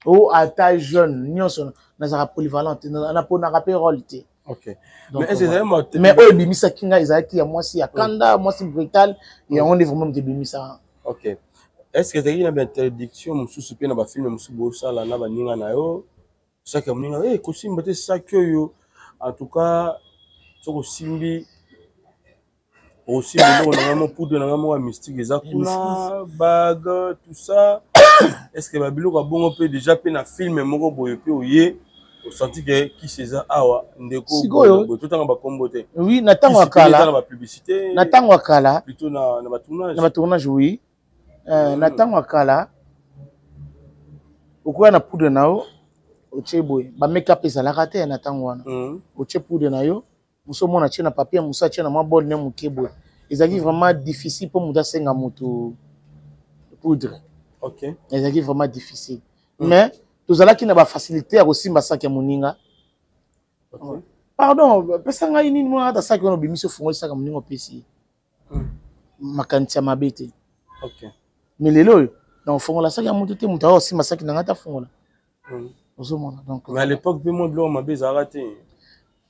O ata jeune nyonso, nazalaka polyvalent te, naponaka mpe role te. Mais oyo ebimisaki ngai ezalaki ya mwasi ya kanda, mwasi brutal. Yango nde vraiment moto ebimisaka.
Ok, est ce que ezalaki na bainterdiction mosusu mpe na bafilme mosusu bosala na baninga na yo? Saki ya moninga hey, kosimba te, saki oyo en tout cas soki osimbi, osimbi eloko na ngai mo poudre na ngai moko ya mystique eza kuna, bague, tout ça. Est ce que babiloko ya bongo mpe déjà mpe na filme moko boye mpe oye osanti ke kisi eza awa, ndeko?
Sikoyo
totanga bakombo te.
Oui, na ntango ya kala,
na bapublicité.
Na ntango ya kala.
Plutôt na batournage.
Na batournage, oui. Na ntango ya kala, okoya na poudre na yo, otie boye, bamakeup ezalaka te na ntango wana. Otie poudre na yo, mosu omona atie na papier, mosu atie na mwa bol ne moke boye. Ezalaki vraiment difficile mpo moto asenga moto poudre. Ezalaki vraiment difficile. Mais tozalaki na bafacilité ya kosimba saki ya moninga. Pardon, pesa ngai nini mwana, ata saki wana obimisi, ofungoli saki ya moninga, opesi ye. Makanisi ya mabe te. Mais lelo oyo na ofongola saki ya moto te, moto awa osimba saki na ngai ta fongola. Ozomona donc.
Mais à l'époque mpe mwa biloko mabe ezalaka te.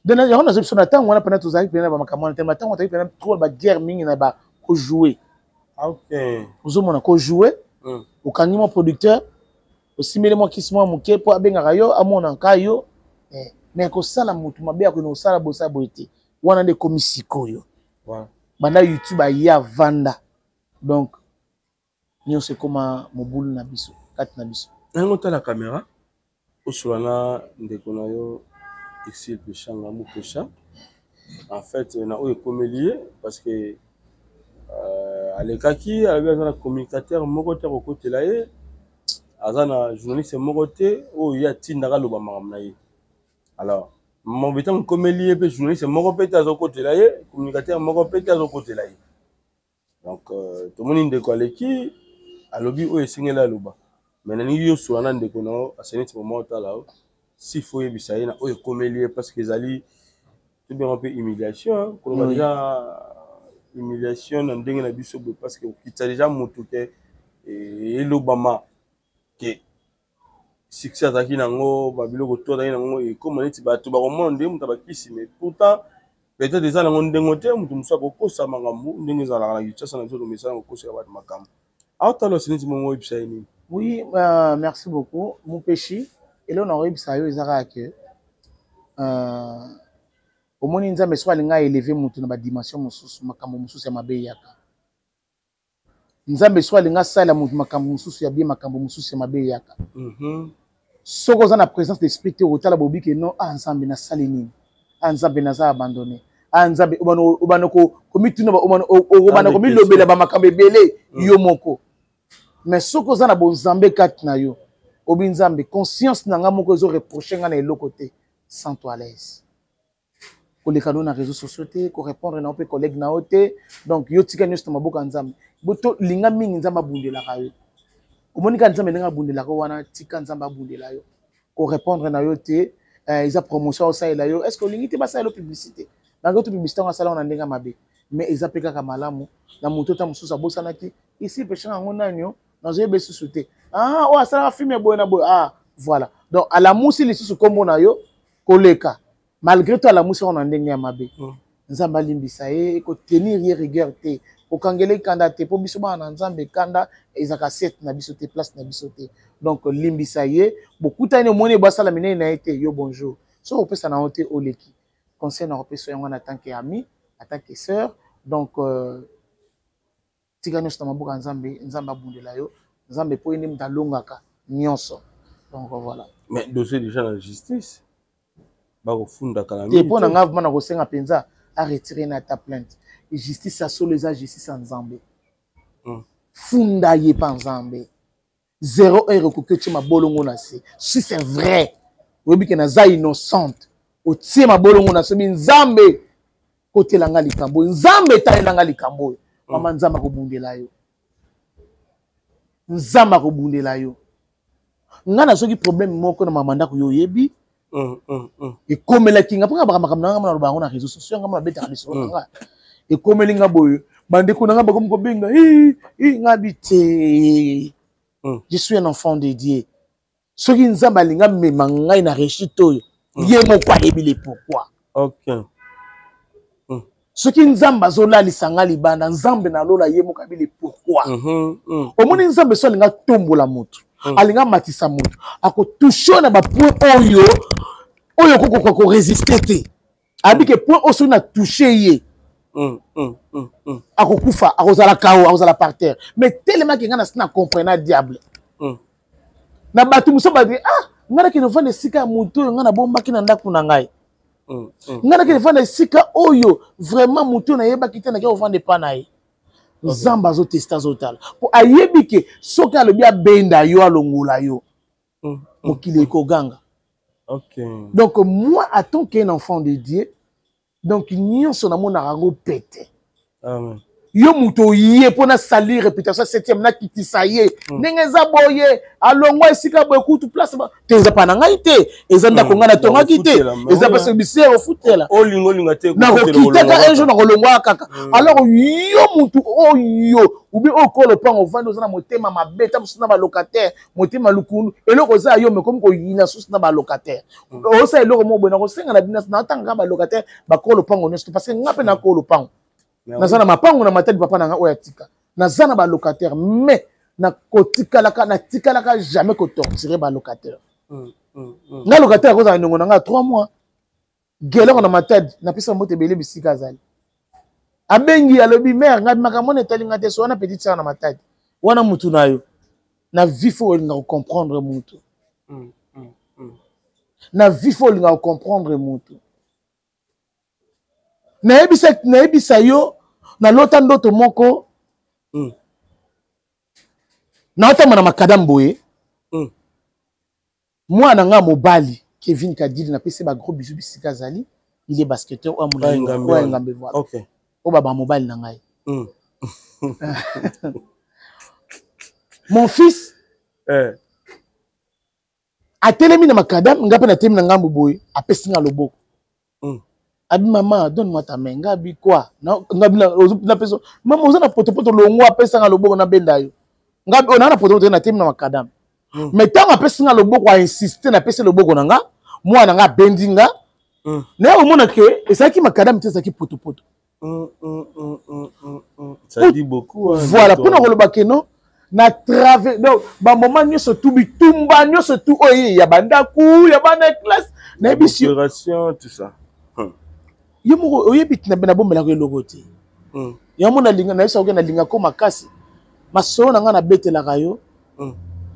Donc yango nazo biso na ntango wana mpena tozalaki mpena na bamakambo wana te. Na ntango tozalaki mpena trop baguerre mingi na bakojoue. Ozomona kojoue, okangi mwa producteur, osimbeli mwa kisi mwa moke mpo abengaka yo, amonaka yo. Mais kosala motu mabe, akende kosala bosala boye te. Wana nde ekomi sikoyo. Banda YouTube aya vanda, donc nyonso ekóma mobulu na biso, kati na biso.
Yango otala caméra, osola na ndeko na yo Exil Peshanga Mupesha. En fait, na oyo ekomeli ye, parce que alekaki, alobi aza na communicateur moko te akokotela ye, aza na journaliste moko te oyo ye atindaka aloba makambo na ye. Alors mabe ntango ekomeli ye mpe, journaliste moko mpe te azokotela ye, communicateur moko mpe te azokotela ye. Donc tomoni ndeko aleki, alobi oyo esengeli aloba. Mais nalingi yo osola na ndeko na yo aseni ti mama otala yo, s'il faut oyebisa ye na oyo ekomeli ye, parce que ezali tobenga mpe humiliation, koloba déjà humiliation na ndenge na biso boye, parce que okitisa déjà motu ke elobama ke succès azalaki nango, babiloko to azalaki nango ekóma neti bato bakomona ndenge moto abakisi. Mais pourtant peut-être eza nango ndenge te, moto mosusu akokosa makambo ndenge ezalaka na Kinshasa na biso, tomesana kokosela bato makambo. Aotala osi neti mongo, oyebisa ye nini?
Oui, merci beaucoup Mupeshi. Eloko na koyebisa yo eza kaka ke omoni Nzambe soki alingi aeleve motu na badimension mosusu, makambo mosusu ya mabe eyaka. Nzambe soki alingi asala motu makambo mosusu ya bien, makambo mosusu ya mabe eyaka. Soki oza na présence d'esprit te, okotala bobi ke non, ah Nzambe, nasali nini? Ah Nzambe, naza abandonné. Ah Nzambe, obana komituna, okobanda komilobela bamakambo ebele yo moko. Mais soki oza na bonzambe kati na yo, obi Nzambe, conscience na nga moko ezoreproche nga na eloko te, sans toi à l'aise, koleka no na réseaux sociaux te, korépondre na yo mpe collègue na yo te. Donc yo tika nyonso na maboko ya Nzambe. Boto linga mingi Nzambe abundelaka yo. Omoni kaka Nzambe ndenge abundelaka wana, tika Nzambe abundela yo. Korépondre na yo te, eza promotion osalela yo. Est ce que olingi te basalela yo publicité? Bango to publicité yango asala yango na ndenge ya mabe, mais eza mpe kaka malamu na moto ta mosusu abosanaki isi peshanga yango nani yo nazoyeba lisusu te. Ah, oyo asalaka filme boye na boye, ah voilà. Donc alamusi lisusu nkombo na yo koleka, malgré tout alamusi yango na ndenge ya mabe. Nzambe alimbisa ye, kotenir ye rigueur te, kokangela ekanda te, mpo biso bana na Nzambe, ekanda ezalaka set na biso te, place na biso te. Donc limbisa ye. Bokutani, omoni basala minene na ye te, yo bonjour, soki opesa na yo te, oleki. Conseil na kopesa yango en tant que ami, en tant que sœur. Donc tika nyonso na maboko ya Nzambe. Nzambe abundela yo, Nzambe mpo ye nde moto alongaka nyonso. Donc voilà.
Mais dossier déjà na justice, bakofundaka na
te. Mpo na ngai vraiment, na kosenga mpenza aretire na ata plainte. Justice ya solo eza justice ya Nzambe. Funda ye mpa Nzambe. Zéro heure okoki otie mabolongo na se. Si c'est vrai oyebi ke naza innocente, otie mabolongo na se, obi Nzambe kotela nga likambo oyo, Nzambe etalela nga likambo oyo. Mama, Nzambe akobundela yo, Nzambe akobundela yo. Nga nazwaki problème moko na mama ndako, yo oyebi. Ekomelaki nga mpo nga makambo na nga naloba yango na réseau sociaux, nga nabetaka lisolo na nga. Ekomeli nga boye, bandeko na nga bakomi kobenga nga bi te. Je suis un enfant de Dieu. Soki Nzambe alinga mema ngai na réussite oyo, ye moko ayebi le pourquoi. Soki Nzambe azolalisa ngai libanda, Nzambe nalola ye moko ayebi le pourquoi. Omoni, Nzambe so alinga tombola motu, alinga amatisa motu, akotouche na bapoint oyo oyo okokoka koresiste te. Ayebi ke point oyo soki na touche ye, akokufa, akozala kao, akozala par terre. Mais telemaki ngai nasi na comprena diable na bato mosusu bati: "Ah, ngai nakende ovanda esika ya motu oyo ngai nabombaki na ndako na ngai. Ngai nakende ovanda esika oyo vraiment motu oyo nayebaki te, nake ovanda epa na ye." Nzambe azoteste, azotala, mpo ayebi ke soki alobi abenda yo, alongola yo, mokili ekoganga. Donc moi, en tant qu'un enfant de Dieu, donc nyonso namonaka yango pete.
Amen.
Yo moto oye mpo nasali réputation septième, nakitisa ye ndenge eza boye, alongwa esika boye, kutu place te eza pa na ngai te, eza ndako ngai natongaki te, eza place bise ofutela.
Olinga olinga te.
Nakokitaka un jour, nakolongwaka kaka. Alors yo motu oyo ubi oyo kolo lopango, ovandi, oza na motema mabe, ta mosusu na balocataire, motema lukundu, eloko eza yo mekomi koyina susu na balocataire, osala eloko moko boye. Nakosenga na bino, natangaka balocataire, bakolo lopango nyonso, parce que nga mpe nakolo lopango, naza na mapango na Matadi, papa na nga oyo atika, naza na balocataire, mais nakotikalaka, natikalaka jamais kotorturer balocataire. Nga locataire akozala ndongo na nga 3 mois geloko na Matadi, napesa mbote ebele bisika azali. Abengi, alobi: "Mare, ngai makambo wana etali nga te." So wana petite sœur na Matadi wana, mutu na yo na vie, faut olinga kocomprendre mutu na vie, faut olinga kocomprendre mutu. Nayebisa yo, nalota ndoto moko. Naotamba na makadam boye, mwana nga mobali Kevin Kadili, napesi ba gros bisous bisika azali, il est basketteur oyo molai oyo Ngambe, voilà, oyo baba mobali na ngai. Mon fils atelemi na makadam, nga mpe natelemi na ngambo boye, apesi nga loboko. Abi: "Mama, donne moi ta main." Nga abi: "Quoi?" Nga napesa: "Mama, oza na potopoto." Longwa, apesa nga loboko, nabenda yo. Nga oyo naa na potopoto, natelemi na makadam. Mais ntango apesi nga loboko, ainsiste, napesi loboko na nga, mwana nga abendi nga. Naye omona ke ezalaki makadam te, ezalaki potopoto.
Ça dit beaucoup. Hein,
voilà, mpona koloba ke non, na travers donc bamoma nyonso tu, bitumba nyonso tu oyo ya bandako ya bana ya classe, nayebisi yo.
Tout ça.
Yo moko oyebi, nabombelaka eloko te. Yango nalinga, nayebisa oke nalingako makasi. Masolo na ngai nabetelaka yo,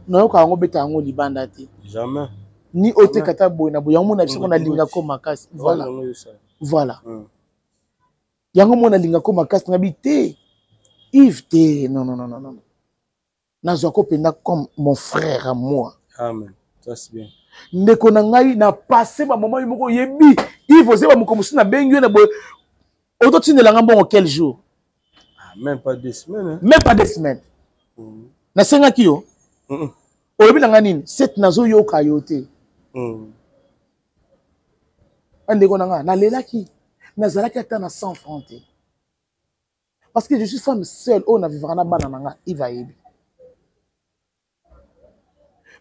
nayoka yango, beta yango libanda te.
Jamais.
Ni oteka ata boye na boye. Yango mona biso nalingako makasi, voilà, voilà. Yango mona nalingako makasi. Nabi te, Yves te, non, non, non, non, nazwako mpenza comme mon frère à moi.
Amen, ça c'est bien.
Ndeko na ngai, na passe bamoma yo moko oyebi. Yves, ozeba moko mosusu nabengi yo na boye, ototindelanga mbongo quel jour?
Ah, même pas 2 semaines, hein?
Même pas 2 semaines. Nasengaki yo, olobi na ngai nini? Set, nazoyoka yo te. Bandeko na ngai, nalelaki, nazalaki ata na 100 franc te, parce que je suis femme seule oyo navivaka na bana na ngai. Yves ayebi.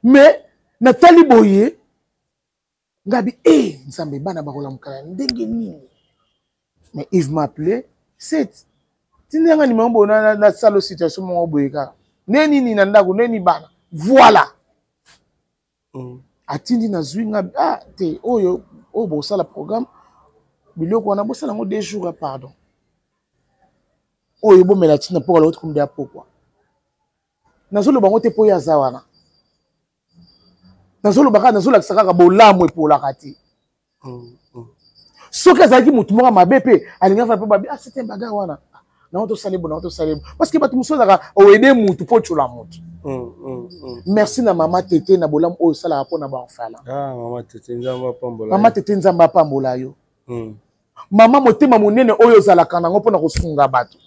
Mais natali boye, ngabi e Nzambe, bana bakolamuka na ndenge nini? Mais Yves m'a appelé: "Set, tindanga nimero boye, nasala situation moko boye kaka nde nini na ndako, nde ni bana." Voilà, atindi, nazwi nga: "Ah te, oyo oyo bosala programme, biloko wana bosala yango 2 jours, pardon, oyo bomela ntina mpo kala otokomde ya pokwa." Nazoloba yango te mpo oyo aza wana, nazoloba kaka, nazolakisa kaka bolamu epolaka te. Soki azalaki motu moko mabe mpe alingi afana mpe babi: "Ah, c'était bagarre wana, nango tosala bo, nango tosala bo." Parce que bato mosusu azalaka oede mutu mpo otyola motu. Merci na mama Tete na bolamu oyo osalaka mpo na baorphelin.
Ah, mama Tete, Nzambe apambola.
Mama Tete, Nzambe apambola yo. Mama, motema monene oyo ozalaka nango mpona kosunga bato,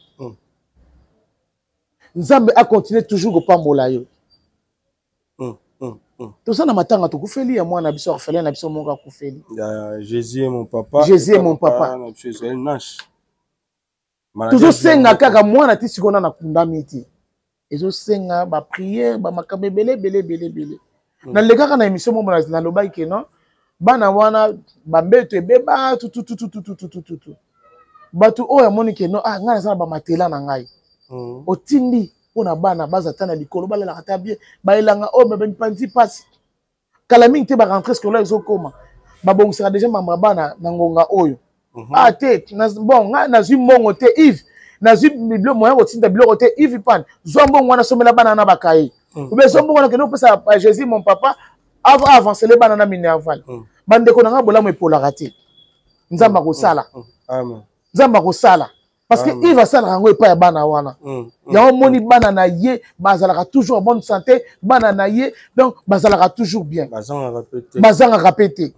Nzambe acontinue toujours kopambola yo. Toza na matanga, tokufeli ya mwana biso, orphelin na biso moko akufeli.
Jésus est mon papa.
Jésus est mon papa.
Na biso Israël Nash.
Tozosenga kaka mwana ti sikoyo na nakundami te, ezosenga baprière, bamakambo ebele ebele ebele ebele. Nalekaka na émission moko, nalobaki ke non, bana wana bambeto ebeba tutututututututu. Bato oyo amoni ke non, ah, ngai naza na bamatela na ngai, otindi mpona bana baza ata na likolo, balalaka ata bien. Baelanga oyo bamipanzi mpasi kala mingi te, barentrée scolaire ezokoma, babongisaka deja mama bana na ngonga oyo. Ah te, bon, ngai nazwi mbongo te, Yves, nazwi moyen kotinda biloko te. Yves Pan, zwa mbongo wana, somela bana na bakaye, obe zwa mbongo wana, kende kopesa Jésus mon papa, avancele bana na minerval. Bandeko na ngai, bolamu epolaka te. Nzambe akosala, Nzambe akosala, parce que Yves asalaka yango epai ya bana wana. Yango omoni bana na ye bazalaka toujours en bonne santé, bana na ye donc bazalaka toujours bien, bazangaka mpe te.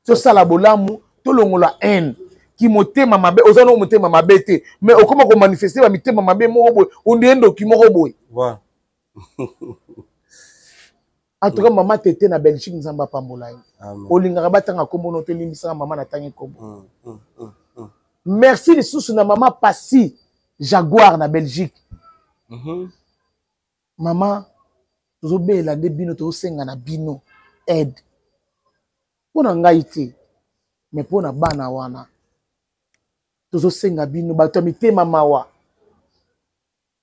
Tosala bolamu, tolongola haine, kimotema mabe. Oza no motema mabe te, mais okoma komanifeste bamitema mabe moko boye, ondie ndoki moko boye. En tout cas, mama Tete na Belgique, Nzambe apambola ye. Olingaka batanga nkombo no, tolimbisaka mama, natangi nkombo. Merci lisusu na mama Pasi Jaguar na Belgique. Mama, tozobela nde bino, tozosenga na bino aide, mpo na ngai te, mais mpo na bana wana. Tozosenga bino, bato ya mitema mawa,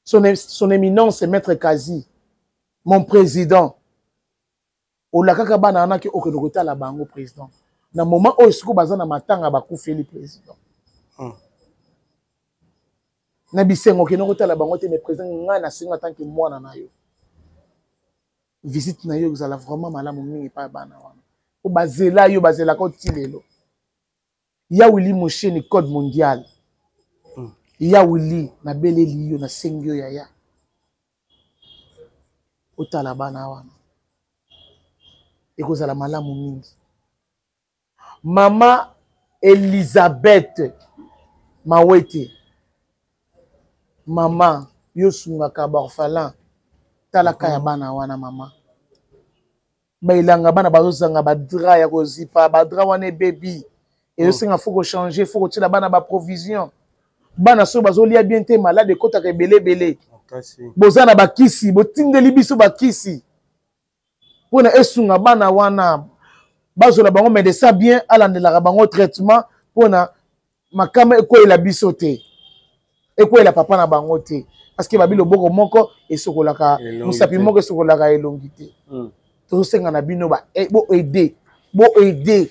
son éminence maître Kazi, mon président, olakaka bana wana ke okende kotala bango. Président, na moment oyo sikoyo baza na matanga, bakufeli président. Na bisengo okende kotala bango te, mais président, ngai nasenga tant que mwana na yo, visite na yo ezala vraiment malamu mingi epai ya bana wana, po bazela yo, bazelaka oti lelo. Ya Willi Mosheni, code mondial. Ya Willi, nabeleli yo, nasengi yo yaya, otala bana wana, ekozala malamu mingi. Mama Elizabeth Mawete, mama, yo osungaka baorphelin, talaka ya bana wana. Mama, baelanga bana bazozanga badra ya kozipa, badra wana ebebi, ezosenga faut kochange, faut kotiela bana baprovision. Bana soki bazolia bien te, malade ekɔtaka ebele ebele. Boza na bakisi, botindeli biso bakisi mpona esunga bana wana, bazwela bango médecin bien, alandelaka bango traitement, mpona makama ekweyela biso te, ekweyela papa na bango te, parce que babi loboko moko esokolaka, mosapi moko esokolaka elongi te. Tozosenga na bino boaide, boaide,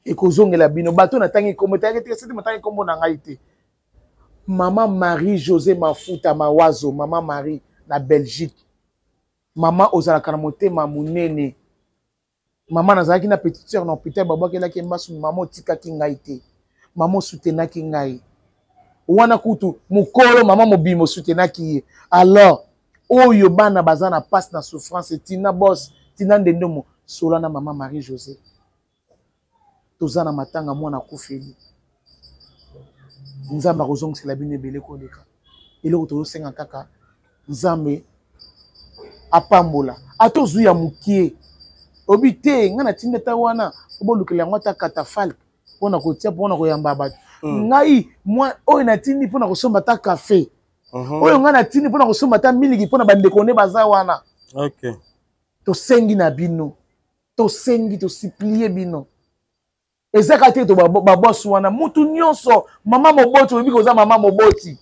ekozongela bino. Bato natangi nkombo etayaki te, sete matangi nkombo na ngai te. Mama Marie José Mafuta Mawazo, mama Marie na Belgique, mama ozalaka na motema monene. Mama, nazalaki na petite sœur na hôpital, babwakelaki mbasu. Mama, otikaki ngai te, mama osutenaki ngai wana kutu mokolo mama mobima osutenaki ye. Alors oyo bana baza na passe na souffrance, tina bos tina ndendomo sola na mama Marie José. Toza na matanga, mwana akufeli. Nzambe akozongisela bino ebele koleka. Eloko tozosenga kaka, Nzambe apambola. Ata ozwi ya mokie, obi te, ngai natindi ata wana po bolukela yango ata catafalque mpona kotia, mpona koyamba bato. Ngai oyo natindi mpona kosomba ata kafe, oyo ngai natindi mpona kosomba ata miliki mpona bandeko nde baza wana. Tosengi na bino, tosengi, tosuplie bino. Eza kaka te to babosi wana, mutu nyonso, mama moboti, oyebi koza mama moboti,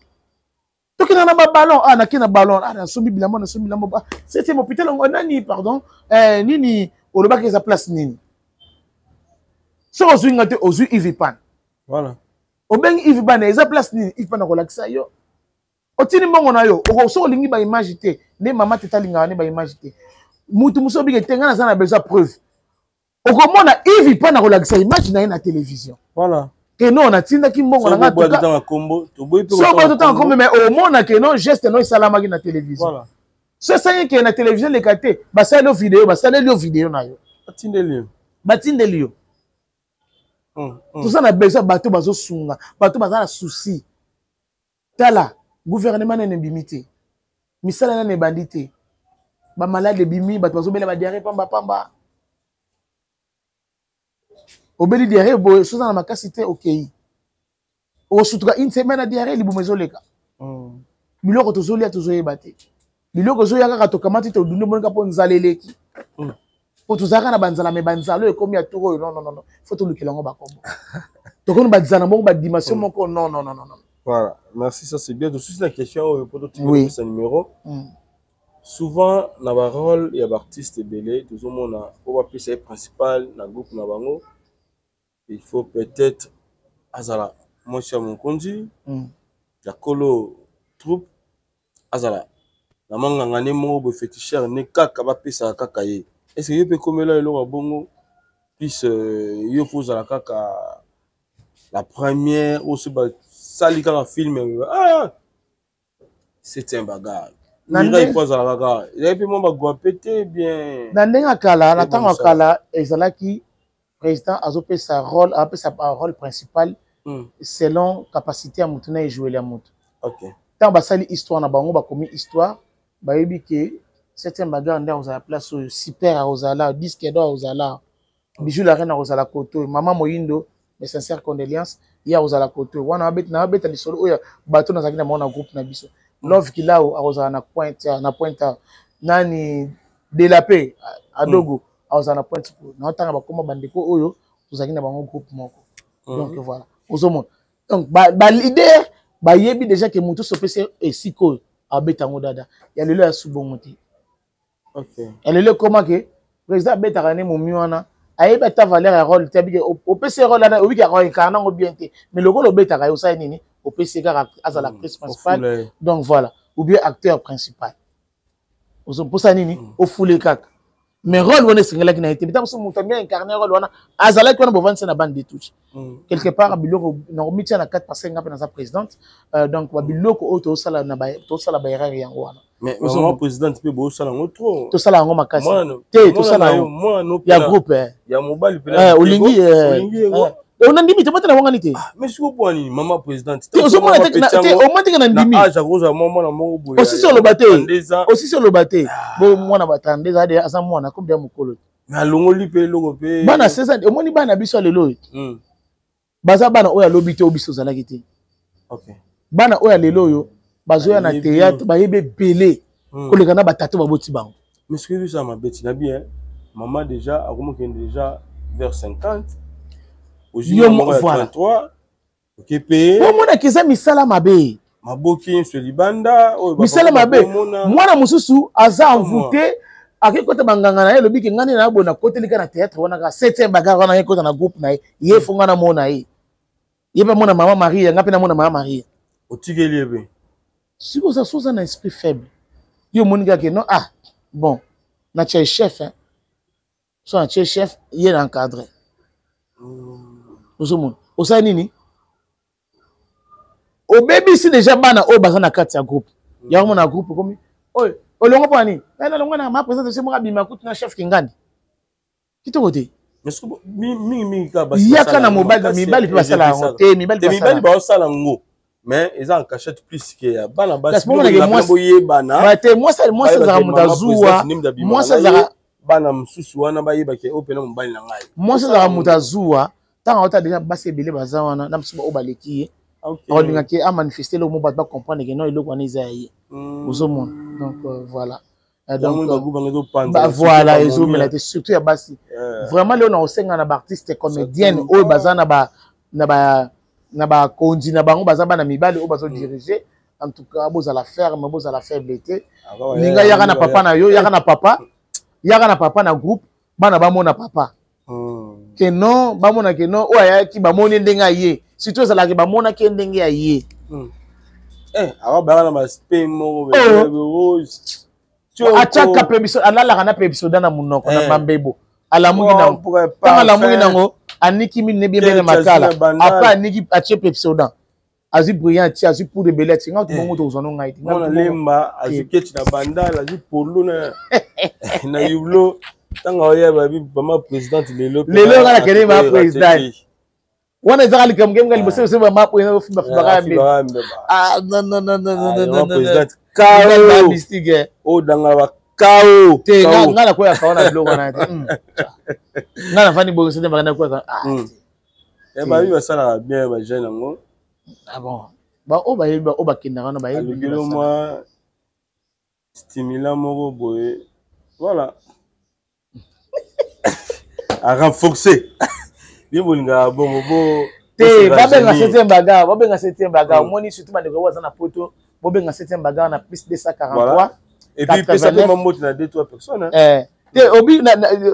tokenda na baballon. Ah, nake na ballon, ah, nasombi bilamba, nasombi bilamba. Ah, septième hôpital yango nani, pardon, eh, nini olobaki eza place nini? Soki ozwi nga te, ozwi Ivipan.
Voilà.
Obengi Ive Bana, eza place nini? Ive Bana akolakisa yo. Otindi mbongo na yo. Soki olingi baimage te, nde mama tete alingaka nde baimage te. Mutu mosusu obike te, ngai naza na besoin preuve. Okomona Ive Pana akolakisa image na ye na télévision.
Voilà.
Ke non, natindaki mbongo na ngai.
Soki
totanga kombo, mais omona ke non, geste no esalamaki na télévision.
Voilà.
So esangi ke na télévision eleka te, basaleli yo video, basaleli yo video na yo.
Batindeli yo.
Batindeli yo. Toza na besoin bato bazosunga, bato baza na souci. Tala, gouvernement nene ebimi te, misala nene ebandi te, bamalade ebimi, bato bazobela badiare pamba pamba. Obeli diare boye, soza na makasi te, okei okosutuka une semaine na diare, libumu ezoleka. Biloko tozolia tozoyeba te. Biloko ezoya kaka tokamati todundu monika mpo nzala eleki. Po tozalaka na banzala mais banzala oyo ekomi ya tour oyo non non non faut tolukela yango bakombo. Tokomi banzala moko ba dimension moko non non non non.
Voilà, merci ça c'est bien. Tosusi na question oyo po totika sa numéro. Souvent na ba rôle ya ba artiste ebele tozomona po bapesa ye principal na groupe na bango il faut peut-être azala mwasi ya mokonzi ya kolo troupe azala na manganga ne moko boye féticheur ne kaka bapesaka kaka ye est ce que yo mpe ekomela eloko ya bongo plus euh, yo fo ozala kaka la première oyo soki basali kaka film ah! c'est un bagarre mirai fo azala kaka ezali mpe mwa bagwape te bien
na ndenge ya kala na ntango ya kala ezalaki président azopesa rôle apesa rôle principal selon capacité ya motu na ejoueli ya motu
okay.
Ntango basali histoire na bango bakomi histoire bayebi ke septième bagarre nde akozala place oyo super akozala disque d'or akozala bijou la reine akozala kote oyo mama moyindo mes sincères condoléances ye akozala kote oyo wana nabeta lisolo oyo bato nazalaki na bango na groupe na biso love kilao akozala na pointe na pointe nani de la paix adogo akozala na pointe naotanga bakoma bandeko oyo tozalaki na bango groupe moko donc voilà ozomona donc ba leader bayebi déjà ke moto sopesi esika oyo abeta yango dada ya lelo ya subongo te ya lelo ekoma ke président abetaka ne momi wana ayebi ata valeur ya role te abike opesi role wana obiki akoincarne yango bien te mais lokola obetaka ye osali nini opesi kaka azala actrice principale donc voilà ou bien acteur principal ozoposa nini ofule kaka mais role wana esengelaki na ye te ntango mosusu moto amia incarne role wana azalaki wana bovandisa na bande de touche quelque part biloko nakomitia na 4 parce que nga mpe naza présidente euh, donc babiloko oyo tozosala tozosala baerreur yango wana
mais maman présidente mpe bosala yango trop
tosala yango makasi te tosala yango ya groupe
ya mobali
mpe olingi onandimi te bota na wangani te
ah, mais sikoyo mpo nini mama présidente
te ozomona te omoni teke na ndimi
age akozwa mwa mwana moko boye
osisi oloba te osisi oloba te bo mwana ba 32 ans aza mwana comme ya mokolo
mais alongoli mpe eloko mpe
bana 16 ans omoni bana biso ya lelo oyo hmm. baza bana oyo alobi te oyo biso ozalaki te bana oyo ya lelo oyo bazoya na théâtre bayebi ebele hmm. koleka na batata baboti bango
mais soki biso ya mabe tina bien mama déjà akomokende déjà vers 50 ozwi moko ya 33 okepe
omonaka eza misala mabe
maboki nyonso libanda oyo
misala mabe mwana mosusu aza envoûté ake kota banganga na ye elobi ke ngai nde naboye nakoteli kaka na théâtre wana kaka septième bagarre wana ye kota na groupe na ye ye fo ngai namona ye ye mpe amona mama maria ngai mpe namona mama maria
otikeli ye mpe
sikoyo oza so oza na esprit faible yo omoni kaka ke non ah bon natya ye chef hein. So natie chef ye na encadre ozomona osali nini obebisi deja bana oyo baza na kati ya groupe yango mona groupe ekomi oyo olongo mpo na nini ngai nalongo na ma présente se moko abima kutu na chef kingandi kitoko te yaka na mobali mibali mpe basala yango te
mibali baosala yango mais eza en cachette plus que ya bana basi boyebana
te mwasi azalaka moto azuwa mwasi azalaka
bana mosusu wana bayebaki oyo mpena mobali na ngai
mwasi azalaka moto azuwa ntango auta deja basi ebele baza wana na mosusu oyo baleki ye alingaki amanifeste eloko mo bato bacomprendre ke non eloko wana eza ya ye hmm. ozomona donc euh, voilà euh, donc euh, voilà ezomela te surtout ya basi vraiment leo na kosenga na baartiste comédienne oyo baza na ba na ba na bakonzi na bango baza bana mibali oyo bazodirige mm. en tout cas bozala ferme bozala faible te ah, linga yaka na papa na yo yaka na papa yaka na papa na groupe bana bamona papa hmm. ke non bamona ke non oyo ayaki bamoni ndenge aye surtout ezalaki bamonaki ye ndenge aye
hmm. eh, awa baka na baspe moko oh.
atiaka mpe biso alalaka na mpe bisoda na monoko na eh. mambebo alamuki nango ntango alamuki nango aniki mine biebele makala apres aniki atie pepsodan azwi brillant atie azwi poudre ebele atie ngai tobongo eh. tokozwa no ngai te
mwana lemba azwi keti na bandal azwi polo na na yublo ntango aoya babi mama présidente lelo
lelo ngai nakende mama présidente wana ezaka likambo kemka liboso biso mama présidente ofimba fimbaka ya mbeba ah non non non non non non
présidente kao
mystique
odangala ba kao
te ngai nakoya kao na biloko wana te hmm. ngai nafandi bongo sete bakanda koyaka ah
hmm. eh, babi basalaka bien ba jeune yango
ah bon baoyo bayebi baoyo bakendaka wana bayebi
mwa Stimulant moko boye. Voilà. A renforcer. Bien bolingaka bongo bo
te babenga septième bagarre, babenga septième bagarre. Omoni surtout bandeko oyo baza na poto, bobenga septième bagarre na plus 243.
Voilà. Et puis pesa mpe mambote na deux trois personnes, hein.
Eh. Te obi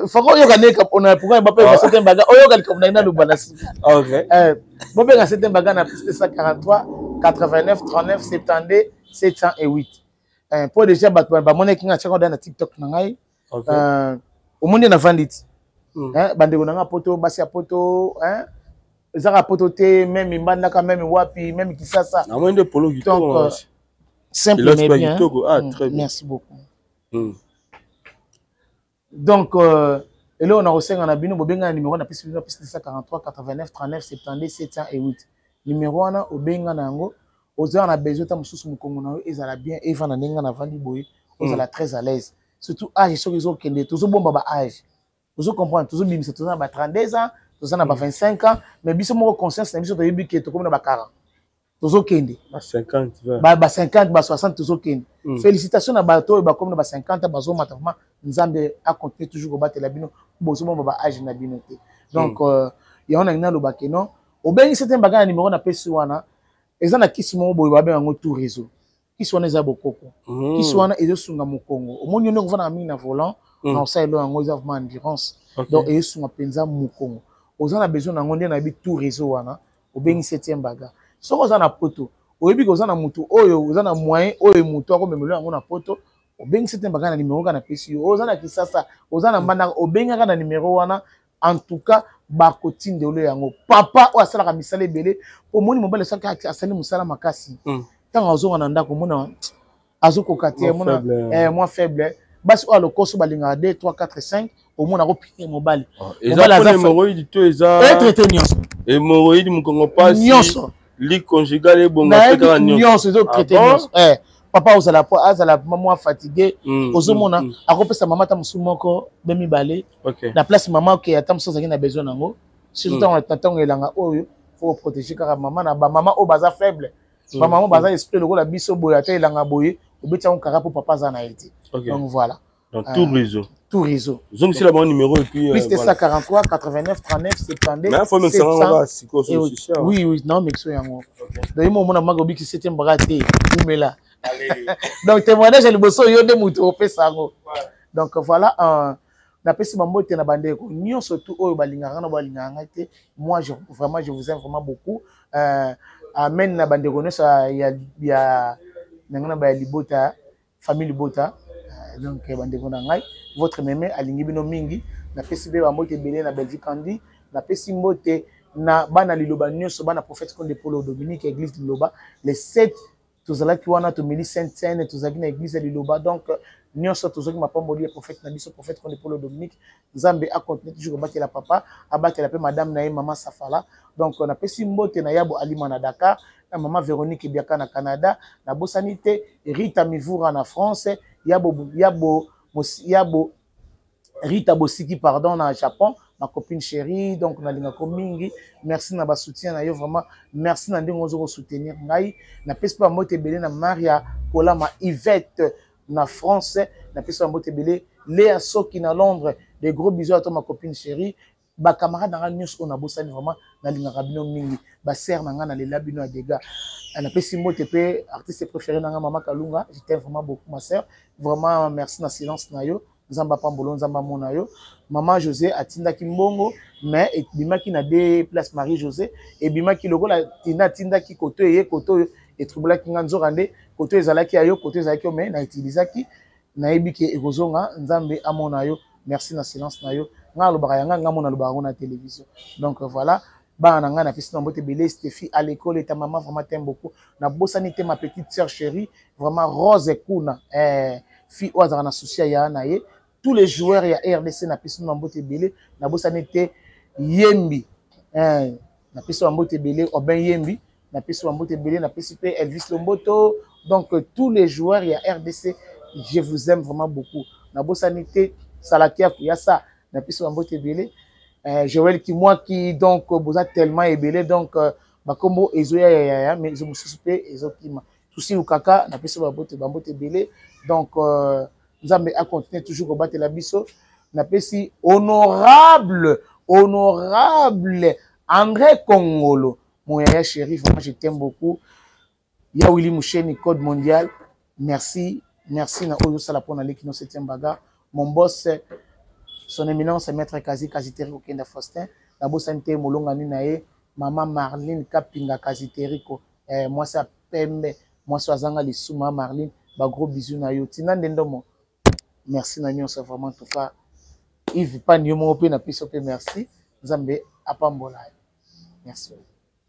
fako oyoka nde na pourquoi babenga septième bagarre, oyoka likambo na naloba na sika.
Okay.
Eh, bobenga septième bagarre na plus 243 89 39 72 708. Eh, mpo déjà bato bamonaki nga tiaka na TikTok na ngai.
Okay.
Omoni nde navandi ti. Bandeko na nga poto, basi ya poto, ezaka poto te, meme Mbandaka, meme wapi, meme Kisasa.
Namoni nde polo kitoko.
Donc, simple
Pilote
mais
pas
bien.
kitoko. Ah, très bien.
Merci beaucoup. Donc, eloko na kosenga na bino, bobenga na numéro na pesi bino, pesi 243 89 39 72 708. Numéro wana obenga na yango, oza na besoin ta mosusu mokongo na yo ezala bien, evanda ndenge na vandi boye, ozala très à l'aise. Surtout âge soki ezokende, tozobomba ba âge. Ozo comprendre, tozobimisa, toza na ba 32 ans, toza na ba 25 ans, mais biso moko conscience na biso toyebi ke tokomi na ba 40. Tozokende.
Ba 50, vingt.
Ba 50, ba 60 tozokende. Félicitations na bato oyo bakomi na ba 50, bazomata vraiment, Nzambe a continuer toujours kobatela bino, bozobomba ba âge na bino te. Donc, yango na ngai nalobake non, obengi septième bagarre na numéro na pesi wana, eza na kisi moko boye babenga yango tout réseau. Kisi wana eza bokoko. Kisi wana ezosunga mokongo. Omoni yo ndenge ofandaka mingi na volant, na osalelo yango eza vraiment endurance. Donc ezosunga mpenza mokongo. Oza na besoin na yango nde nayebi tout réseau wana, obengi septième bagarre. Soki oza na poto, oyebi ke oza na mutu oyo, oza na moyen oyo mutu akomemela yango na poto, obengi septième bagarre na numéro kaka napesi yo. Oza na Kisasa, oza na Mbandaka, obengaka na numéro wana. En tout cas, bakotindelo yango. Papa oyo asalaka misala ebele, omoni mobali asalaka, asali mosala makasi. Ntango azonga na ndako, omona azokoka te,
Mwa
omona,
faible.
mwa faible. Basi oyo alokoso balingaka 2, 3, 4, 5, omona akopike mobali.
Eza
Mobali
mpona
aza
hémorroïde to eza
E traité nyonso.
Hémorroïde, mokongo pasi.
Nyonso.
Lit conjugal ebonga pe
Nayebi
kaka nyonso.
nyonso, ezo traité
Ah bon?
nyonso. Papa ozala po, azala mwa fatigué. Ozomona, akopesa mama ata mosusu moko, be mibale. Na place mama, ok, ata mosusu azalaki na besoin nango. Surtout ntango na ntango elanga oyo, faut protéger kaka mama na ba mama oyo baza faible. Ba mama baza esprit lokola biso boye, ata elanga boye, obeti yango kaka po papa aza na ye te. Donc voilà.
Donc, tout réseau.
Tout réseau.
Zongi la bon numéro et puis,
Plus
voilà.
243 89 39 72
Mais faut me
700
savoir si quoi,
et
c'est cher.
Oui, oui, non, mais c'est yango. Donc, il m'a dit, que septième bras te, oumela.
Allez.
Donc, témoignage ya liboso, yo nde mutu opesa yango. Donc, voilà, napesi bambote na bandeko nyonso tu oyo balingaka na balingaka ngai te. Moi, je, vraiment, je vous aime vraiment beaucoup. Amen na bandeko nyonso ya, ya, na ngai na ba ya libota, famille libota. Donc, bandeko na ngai, votre mémé alingi bino mingi. Napesi mpe bambote ebele na Belgique Kandi, napesi mbote na bana liloba nyonso, bana prophète Konde Polo Dominique, église liloba, les 7 tozalaki wana, tomeli Sainte Seine, tozalaki na église ya liloba. Donc nyonso tozwaki mapamboli ya prophète na biso, prophète Konde Polo Dominique. Nzambe a continuer toujours kobatela papa, abatela pe madame na ye, mama Safala. Donc napesi mbote na Yabo Alima na Dakar, na mama Véronique Biaka na Canada, nabosani te Rita Mivura na France, Yabo, Yabo, Yabo Rita Bosiki, pardon, na Japon, ma copine chérie. Donc nalingako mingi, merci na ba soutien na yo, vraiment merci na ndenge ozo soutenir ngai. Napesi pa mbote ebele na Maria Kolama Yvette na France, napesi pa mbote ebele Léa Soki na Londres, des gros bisous à toi ma copine chérie. Ba camarade na ngai nyonso oyo nabosani, vraiment nalingaka bino mingi, ba sœur na ngai nalela bino ya dégâts. Napesi mbote pe artiste préféré na ngai, mama Kalunga, je t'aime vraiment beaucoup ma sœur, vraiment merci na silence na yo, Nzambe apambolo, Nzambe amona yo. Mama José atindaki mbongo, mais ebimaki na deux places. Marie José ebimaki lokola tinda atindaki koto eye koto oyo etroublaki nga, nzoka nde koto ezalaki ya yo, koto ezalaki yo, mais na utilisaki, nayebi ke ekozonga. Nzambe amona yo, merci na silence na yo. Nga alobaka yanga, nga mona alobaka yango na télévision. Donc voilà, bana na ngai napesi na mbote ebele. Stéphie à l'école et ta maman vraiment t'aime beaucoup. Nabosani te ma petite sœur chérie, vraiment Rose Kuna, fille oyo azalaka na souci ya yaya na ye. Tous les joueurs ya RDC napesi na mbote ebele. Nabosani te Yembi, napesi na mbote ebele Obin Yembi, napesi na mbote ebele. Napesi pe Elvis Lomboto. Donc tous les joueurs ya RDC, je vous aime vraiment beaucoup. Nabosani te Salakia Kuyasa, napesi na mbote ebele. Joël Kimwaki. Donc boza tellement ebele, donc bakombo ezoya ya ya ya, mais ezo mosusu pe ezokima. Tusi Lukaka, napesi bambote, bambote ebele. Donc euh, Nzambe a continuer toujours kobatela biso. Napesi honorable, honorable André Kongolo, mon yaya chéri, vraiment je t'aime beaucoup. Ya Willy Musheni, code mondial. Merci, merci na oyo sala pona leki no 7e bagarre. Mon boss son éminence maître Kazi Kaziteriko Kenda Faustin, nabosani te molongani na ye mama Marlene Kapinga Kaziteriko, eh, mwasi ya pembe, mwasi azanga lisumu mama Marlene, ba gros bisous na yo. Tina Ndendomo, merci na nyonso vraiment en tout cas. Yves Pani yo moko pe napesi yo pe merci. Nzambe apambola yo. Merci.